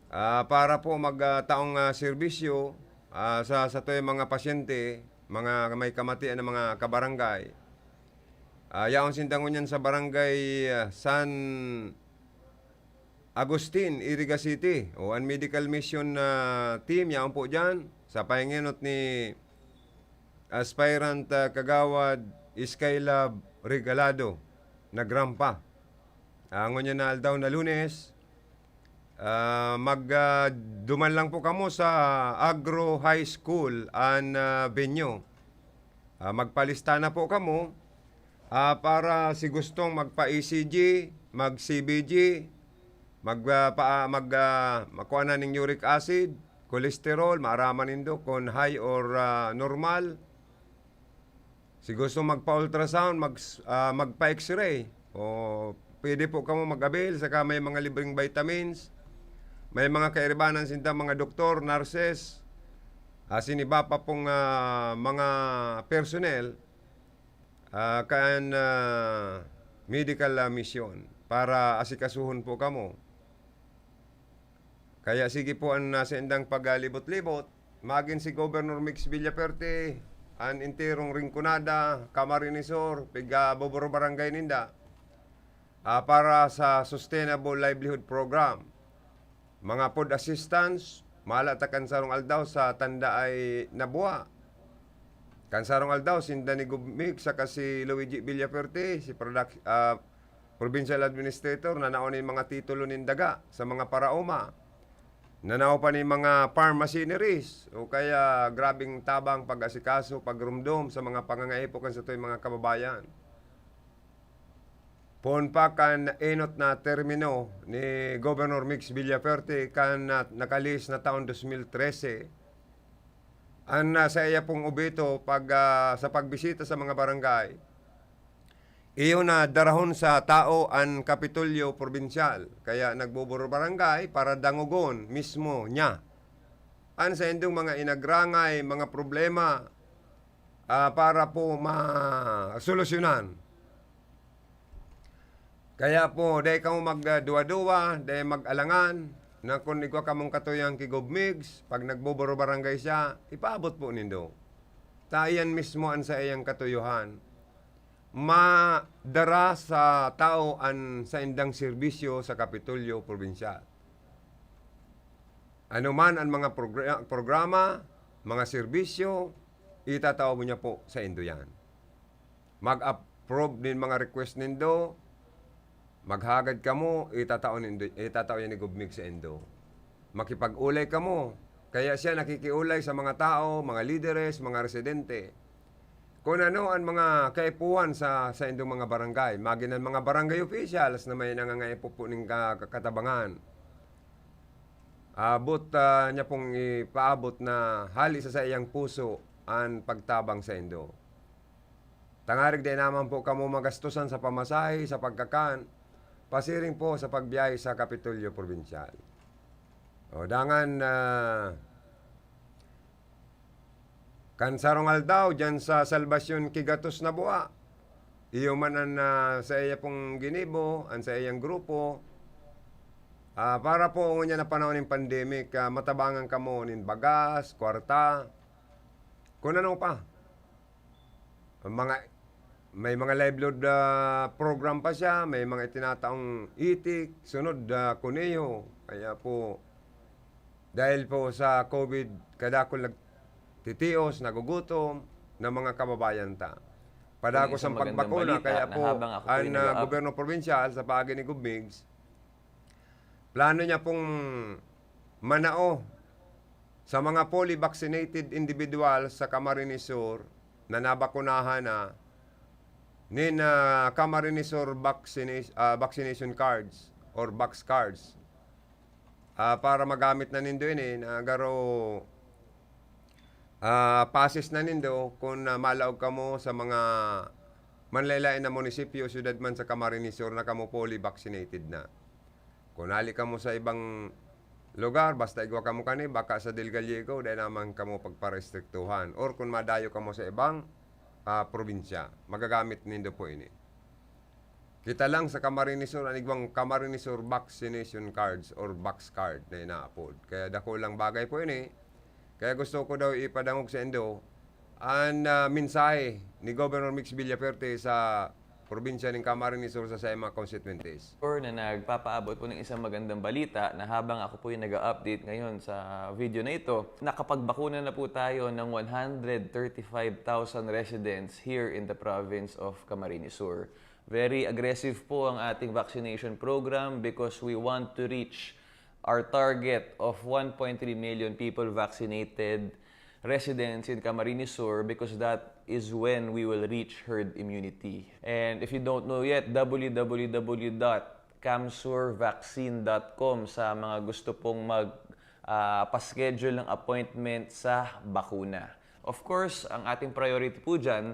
Ah, para po mag, ah, taong, ah, serbisyo, ah, sa, sa tuwing mga pasyente, mga may kamatian na mga kabarangay. Ah, yaon sinda ngunyan sa barangay, ah, San Agustin, Iriga City. O, an medical mission na team, yaon po dyan, sa pahingenot ni aspirant, ah, Kagawad Skylab Regalado, nagrampa. Ah, ngunyan na aldaw na Lunes, ah, mag, ah, duman lang po kamo sa Agro High School an, ah, venue. Ah, magpalista na po kamo, ah, para si gustong magpa-E C G, mag-C B G, mag, ah, pa, mag, ah, magkuha na ning uric acid, cholesterol, maaraman nindo kung high or, ah, normal. Si gusto magpa-ultrasound, mag, ah, magpa-X-ray. O, pwede po kamo mag-avail, saka may mga libreng vitamins. May mga kairibanan sinda, mga doktor, nurses, asin iba pa pong, ah, mga personnel, ah, kan, ah, medical, ah, mission para asikasuhon po kamo. Kaya sige po an, ah, saindang pagalibot-libot. Magin si Governor Migs Villafuerte, an enterong Rinconada, Camarines Sur, piga Boboro Barangay ninda, ah, para sa Sustainable Livelihood Program. Mga food assistance, mala ta kan sarong aldaw sa Tanda ay Nabuha. Kan sarong aldaw, sinda ni Gov Migs saka si Luigi Villafuerte, si produc-, ah, provincial administrator, nanao nin mga titulo nin daga sa mga paraoma. Nanao pa nin mga farm machineries, o kaya grabeng tabang, pag-asikaso, pagrumdom sa mga pangangaipo kan satuyang mga kababayan. Poon pa kan enot na termino ni Governor Migs Villafuerte kan na, nakalihis na taon dos mil trese, an, ah, saiya pong obheto pag, ah, sa pagbisita sa mga barangay, iyo na darahon sa tao an Kapitolyo Probinsyal, kaya nagbuburo barangay para dangogon mismo niya an saindong mga inagrangay, mga problema, ah, para po masolusyonan. Kaya po, dai kamo magduwa-duwa, dai mag-alangan, na kun igwa kamong katuyohan ki Gov Migs, pag nagbuburo barangay siya, ipaabot po nindo. Ta iyan mismo an saiyang katuyohan. Madara sa tao an saindang serbisyo sa Kapitolyo Probinsyal. Ano man an mga progr-, programa, mga serbisyo, itatao mo niya po saindo yan. Mag-approve nin mga request nindo, maghagad kamo, itatao nindo, itatao yan ni Gov Migs saindo. Makipag-olay kamo, kaya siya nakikiolay sa mga tao, mga lideres, mga residente. Kun ano an mga kaipuhan sa saindong mga barangay, magin an mga barangay officials na may nangangaipo po nin ka-, katabangan. Abot, ah, niya pong ipaabot na hali sa saiyang puso an pagtabang saindo. Tangarig dai naman po kamo magastusan sa pamasahe, sa pagkakan, pasiring po sa pagbiyahe sa Kapitolyo Probinsyal. O, dangan, ah, kan sarong aldaw, diyan sa Salvacion ki Gatos na Bua, iyo man an, ah, saiya pong ginibo, an saiyang grupo, ah, para po ngunyan na panahon nin pandemic, ah, matabangan kamo nin bagas, kwarta, kun ano pa. Ang mga, may mga livelihood, ah, program pa siya, may mga itinataong itik, sunod, ah, kuneho. Kaya po, dahil po sa COVID, kadakul nagtitios, nagugutom na mga kababayan ta. Padagos Kung ang isang magandang pagbakuna, balita kaya na po, habang ako po'y ang, ah, nag-aap- gobyerno probinsyal sa paagi ni Gov Migs, plano niya pong manao sa mga fully vaccinated individual sa Camarines Sur na nabakunahan na nin, ah, Camarines Sur vaccina-, ah, vaccination cards or vax cards. Ah, para magamit na nindo ini na garo Ah, passes na nindo kun, ah, malaog kamo sa mga manlaen-laen na munisipyo, syudad man sa Camarines Sur na kamo fully vaccinated na. Kun hali kamo sa ibang lugar, basta igwa kamo kani, baka sa Del Gallego, dai naman kamo pagparestriktuhan. Or kun madayo kamo sa ibang, ah, probinsya, magagamit nindo po ini. Kita lang sa Camarines Sur, an igwang Camarines Sur vaccination cards or vax card na inaapod. Kaya dakulang bagay po ini. Kaya gusto ko daw ipadangog sa indo an, ah, mensahe ni Governor Mix Villafuerte sa probinsya nin Camarines Sur sa saiyang mga constituentes. Or na nagpapaabot po ng isang magandang balita na habang ako po yung nag-update ngayon sa video na ito, nakapagbakuna na po tayo ng one hundred thirty-five thousand residents here in the province of Camarines Sur. Very aggressive po ang ating vaccination program because we want to reach our target of one point three million people vaccinated residents in Camarines Sur because that is when we will reach herd immunity. And if you don't know yet, w w w dot camsurvaccine dot com sa mga gusto pong mag ah, pa-schedule ng appointment sa bakuna. Of course, ang ating priority po dyan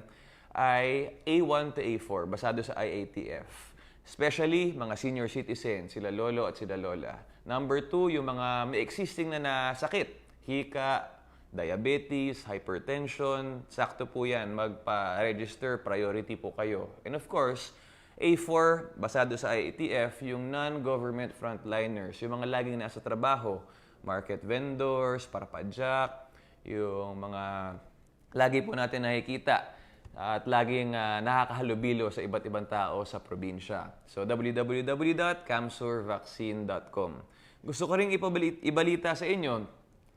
ay A one to A four, basado sa I A T F. Especially mga senior citizens, sila lolo at sila lola. Number two, yung mga may existing na na sakit, hika, diabetes, hypertension, sakto po yan, magpa-register, priority po kayo. And of course, A four, basado sa I A T F, yung non-government frontliners, yung mga laging nasa trabaho, market vendors, parapadyak, yung mga lagi po natin nakikita at laging ah, nakakahalubilo sa iba't ibang tao sa probinsya. So, w w w dot camsurvaccine dot com. Gusto ko ring ipabali- ibalita sa inyo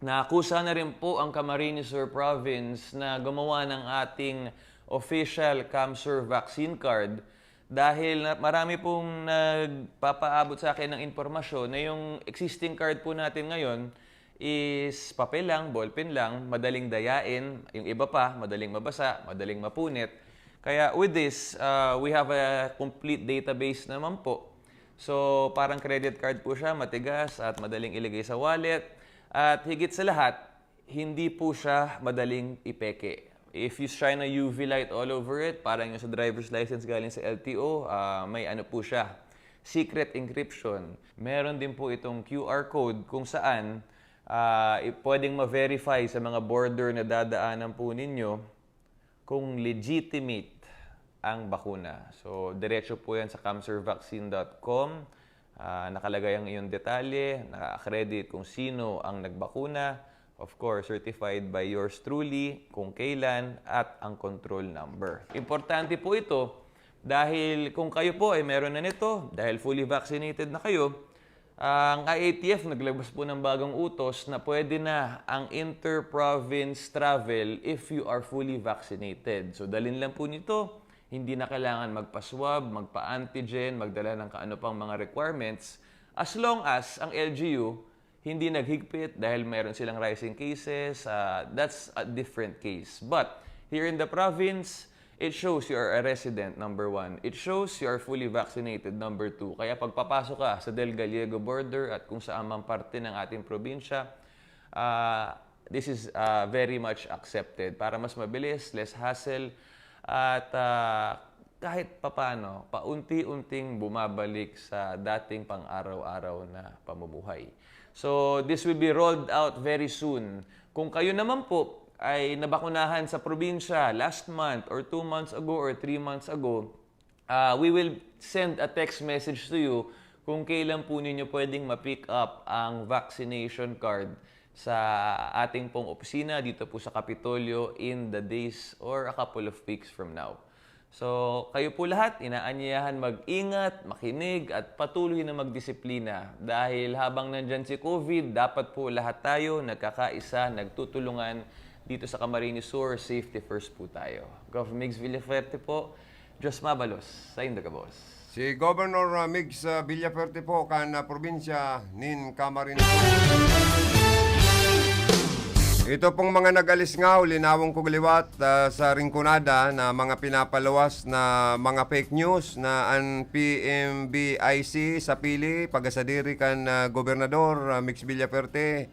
na kusa na rin po ang Camarines Sur Province na gumawa ng ating official CamSur vaccine card dahil na, marami pong nagpapaabot sa akin ng impormasyon na yung existing card po natin ngayon is papel lang, ballpen lang, madaling dayain, yung iba pa, madaling mabasa, madaling mapunit. Kaya with this, uh, we have a complete database naman po. So, parang credit card po siya, matigas at madaling ilagay sa wallet. At higit sa lahat, hindi po siya madaling ipeke. If you shine a U V light all over it, parang yung sa driver's license galing sa L T O, ah, may ano po siya, secret encryption. Meron din po itong Q R code kung saan ah, i- pwedeng ma-verify sa mga border na dadaanan po ninyo kung legitimate ang bakuna. So, diretso po yan sa camsurvaccine dot com. Ah, nakalagay ang iyong detalye, naka-accredit kung sino ang nagbakuna. Of course, certified by yours truly, kung kailan, at ang control number. Importante po ito dahil kung kayo po ay meron na nito, dahil fully vaccinated na kayo, ang I A T F naglabas po ng bagong utos na pwede na ang inter-province travel if you are fully vaccinated. So, dalhin lang po nito. Hindi na kailangan magpa-swab, magpa-antigen, magdala ng kaano pang mga requirements. As long as ang L G U hindi naghigpit dahil meron silang rising cases, ah, that's a different case. But here in the province, it shows you are a resident, number one. It shows you are fully vaccinated, number two. Kaya pagpapasok ka sa Del Gallego border at kung saan mang parte ng ating probinsya, ah, this is ah, very much accepted. Para mas mabilis, less hassle, at ah, kahit papano, paunti-unting bumabalik sa dating pang-araw-araw na pamumuhay. So, this will be rolled out very soon. Kung kayo naman po ay nabakunahan sa probinsya last month or two months ago or three months ago, ah, we will send a text message to you kung kailan po ninyo pwedeng ma-pick up ang vaccination card sa ating pong opisina dito po sa Kapitolyo in the days or a couple of weeks from now. So, kayo po lahat, inaanyayahan mag-ingat, makinig, at patuloy na magdisiplina. Dahil habang nandyan si COVID, dapat po lahat tayo nagkakaisa, nagtutulungan dito sa Camarines Sur. Safety first po tayo. Gov Migs Villafuerte po, Diyos mabalos sa indo gabos. Si Governor ah, Migs ah, Villafuerte po kan ah, probinsya nin Camarines Sur. Ito pong mga nag-alisngaw, linawon ko liwat ah, sa Rinconada na mga pinapaluwas na mga fake news na an P M B I C sa pili, pagkasadiri kan ah, Gobernador ah, Migs Villafuerte.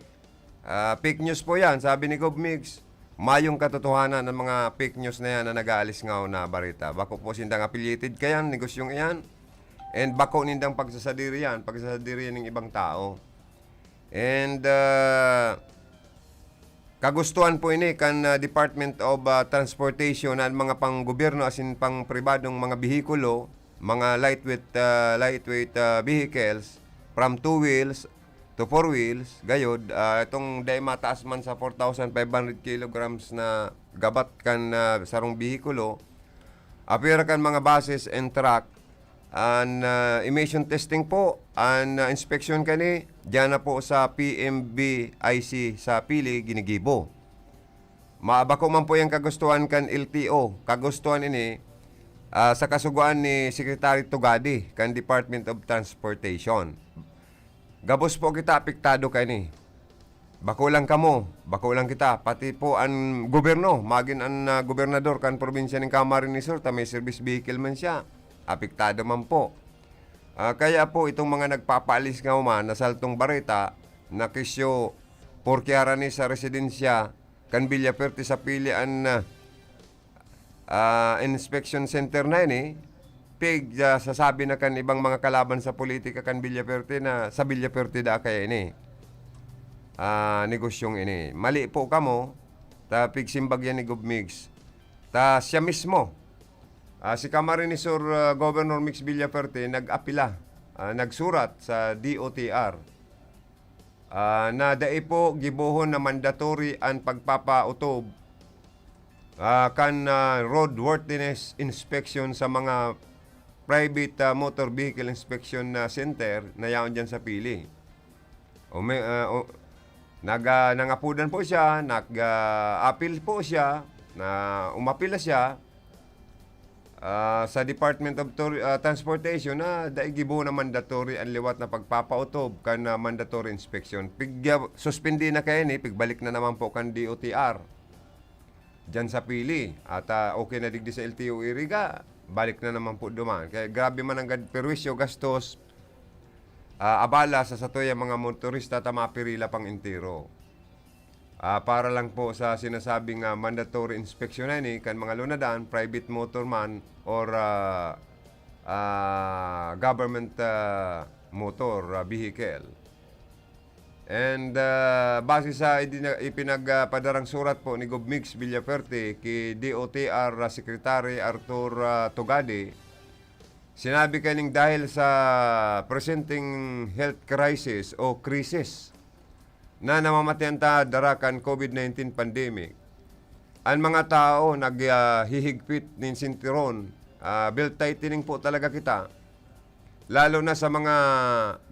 Ah, fake news po yan, sabi ni Gov Migs. mayong katotohanan ang mga fake news na yan na nag-aalis nga na bareta. Bako po sindang affiliated kayan, negosyong iyan. And bako nindang pagsasadiri yan, pagsasadiri yan ng ibang tao. And uh, kagustuhan po ini kan uh, Department of uh, Transportation na ang mga panggobyerno asin pang pribadong mga behikulo, mga lightweight uh, lightweight uh, vehicles from two wheels to four wheels, gayod, uh, itong dai mataas man sa four thousand five hundred kilograms na gabat kan uh, sarong behikulo, apwera kan mga buses and truck, an uh, emission testing po, an uh, inspection kani, diyan na po sa P M V I C sa Pili, ginigibo. Mabako man po yung kagustuhan kan L T O. Kagustuhan ini uh, sa kasugoan ni Secretary Tugadi kan Department of Transportation. Gabos po kita apektado kaini. Bako lang kamo, bako lang kita, pati po an gobyerno, magin an uh, gobernador kan probinsya nin Camarines Sur, ta may service vehicle man siya, apektado man po. Uh, kaya po itong mga nagpapaalis nga human na saltong bareta na kisyo porkiara ni sa residensya kan Villaferte sa Pili an uh, ah, inspection center na ini, pig ah, sasabi na kan ibang mga kalaban sa politika kan Villaferte na sa Villaferte da kaya ini. Ah, negosyong ini. Mali po kamo, ta pigsimbag yan ni Gov Migs. Ta siya mismo, ah, si Camarines Sur ah, Governor Migs Villaferte nag-apila, ah, nagsurat sa D O T R ah, na dai po gibohon na mandatory an pagpapautob ah, kan ah, roadworthiness inspection sa mga private ah, motor vehicle inspection na center na yaon dyan sa Pili. O may, ah, o, nag, ah, nangapudan po siya, nag-appeal po siya, na umapila siya, ah, sa Department of Tour- ah, Transportation na dai gibo na mandatory an liwat na pagpapautob kan ah, mandatory inspection. Pig, ah, suspindi na kaya ni, pigbalik na naman po kan D O T R. Diyan sa Pili. At ah, okay na digdi sa L T O Iriga, balik na naman po duman. Kaya grabe man ang gad- perwisyo, gastos, ah, abala sa satoy ang mga motorista ta mapirila pang entero. Ah, para lang po sa sinasabing ah, mandatory inspection na ini kan mga lunadan, private motor man or ah, ah, government ah, motor ah, vehicle. And ah, base sa idina- ipinagpadarang surat po ni Gov Migs Villaferte ki D O T R ah, Secretary Arthur ah, Tugadi, sinabi kaning dahil sa presenteng health crisis o krisis na namamatian ta dara kan COVID nineteen pandemic, an mga tao naghihigpit nin sintiron, ah, belt tightening po talaga kita, lalo na sa mga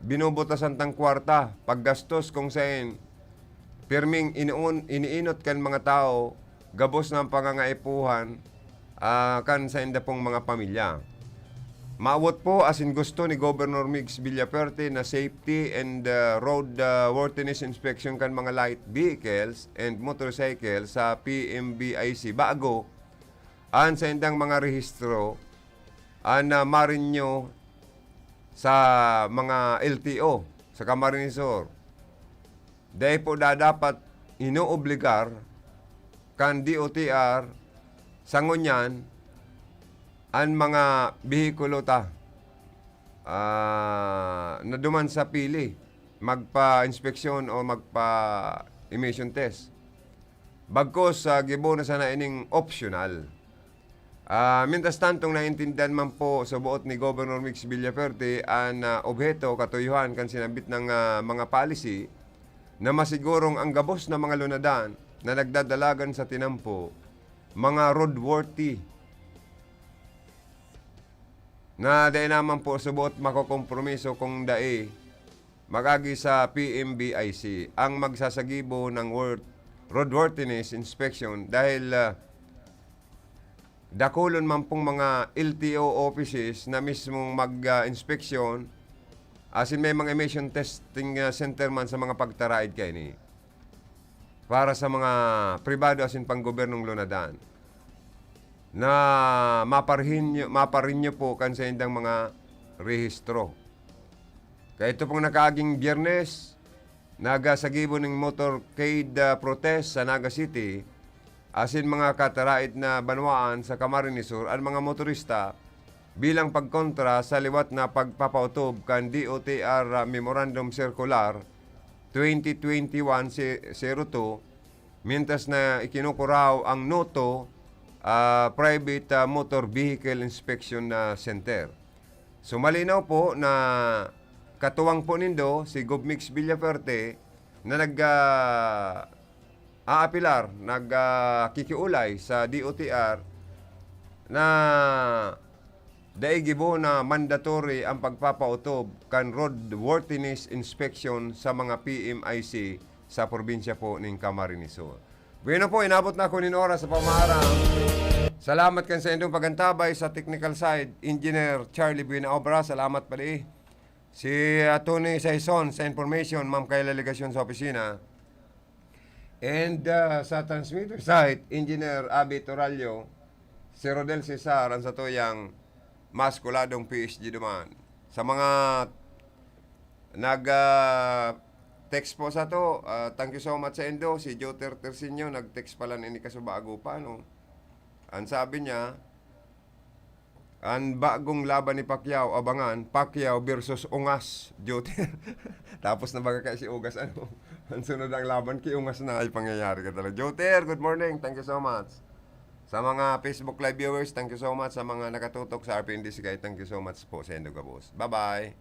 binubutasan tang kwarta, paggastos kung saen pirming inoon, iniinot kan mga tao gabos na ang pangangaipuhan ah, kan sainda pong mga pamilya. Maawot po asin gusto ni Governor Migs Villaferte na safety and ah, road ah, worthiness inspection kan mga light vehicles and motorcycle sa P M V I C bago an saindang mga rehistro an ah, marinyo sa mga L T O sa Camarines Sur. Dai po da dapat inoobligar kan D O T R sa ngunyan an mga behikulo ta ah, na duman sa Pili magpa-inspeksyon o magpa-emission test. Bagkus ah, gibo na sana ining optional. Ah, mientras tantong naintindihan man po sa boot ni Governor Mix Villaferte an ah, obheto, katuyohan kan sinambit ng ah, mga policy na masigurong ang gabos na mga lunadan na nagdadalagan sa tinampo, mga roadworthy na dai naman po subot makokompromiso kung dai mag-agi sa P M V I C ang magsasagibo ng worth, roadworthiness inspection dahil ah, dakulon man pong mga L T O offices na mismong mag-inspeksyon asin may mga emission testing ah, center man sa mga pagtaraid kaini para sa mga pribado asin panggobyernong lunadan na maparhinyo, maparinyo po kan saindang mga rehistro. Kaya ito pong nakaaging Biyernes, nagasagibo ning motorcade ah, protest sa Naga City asin mga kataraid na banwaan sa Camarines Sur an mga motorista bilang pagkontra sa liwat na pagpapautob kan D O T R Memorandum Circular twenty twenty-one zero two, mientras na ikinukuraw ang NOTO, ah, Private, ah, Motor Vehicle Inspection, ah, Center. So, malinaw po na katuwang po nindo si Gov Mix Villafuerte na nag, ah, aapilar, nag, ah, kikiulay sa D O T R na dai gibo na mandatory ang pagpapautob kan roadworthiness inspection sa mga P M I C sa probinsya po nin Camarines Sur. Bueno po, inabot na ako nin oras sa pamaharang. Salamat kan sa indong pagantabay sa technical side, Engineer Charlie Buenaobra. Salamat pali. Si Attorney Saison sa information, Ma'am Kayla Legacion sa opisina. And, ah, sa transmitter side, Engineer Abby Torallo, si Rodel Cesar, ang satuyang mas kuladong P S G duman. Sa mga nag, ah, text po sa to, ah, thank you so much sa indo. Si Joter Tersinio nag-text pala ini kasubago pa, no? Ang sabi niya, "An bagong laban ni Pacquiao, abangan, Pacquiao versus Ungas, Joter." Tapos na baga kaya si Ugas, ano? Ang sunod ang laban kay Ungas na, ay pangyayari ka talaga. Joter, good morning. Thank you so much. Sa mga Facebook Live viewers, thank you so much. Sa mga nakatutok sa R P N D C K, thank you so much po sa indo gabos. Bye-bye.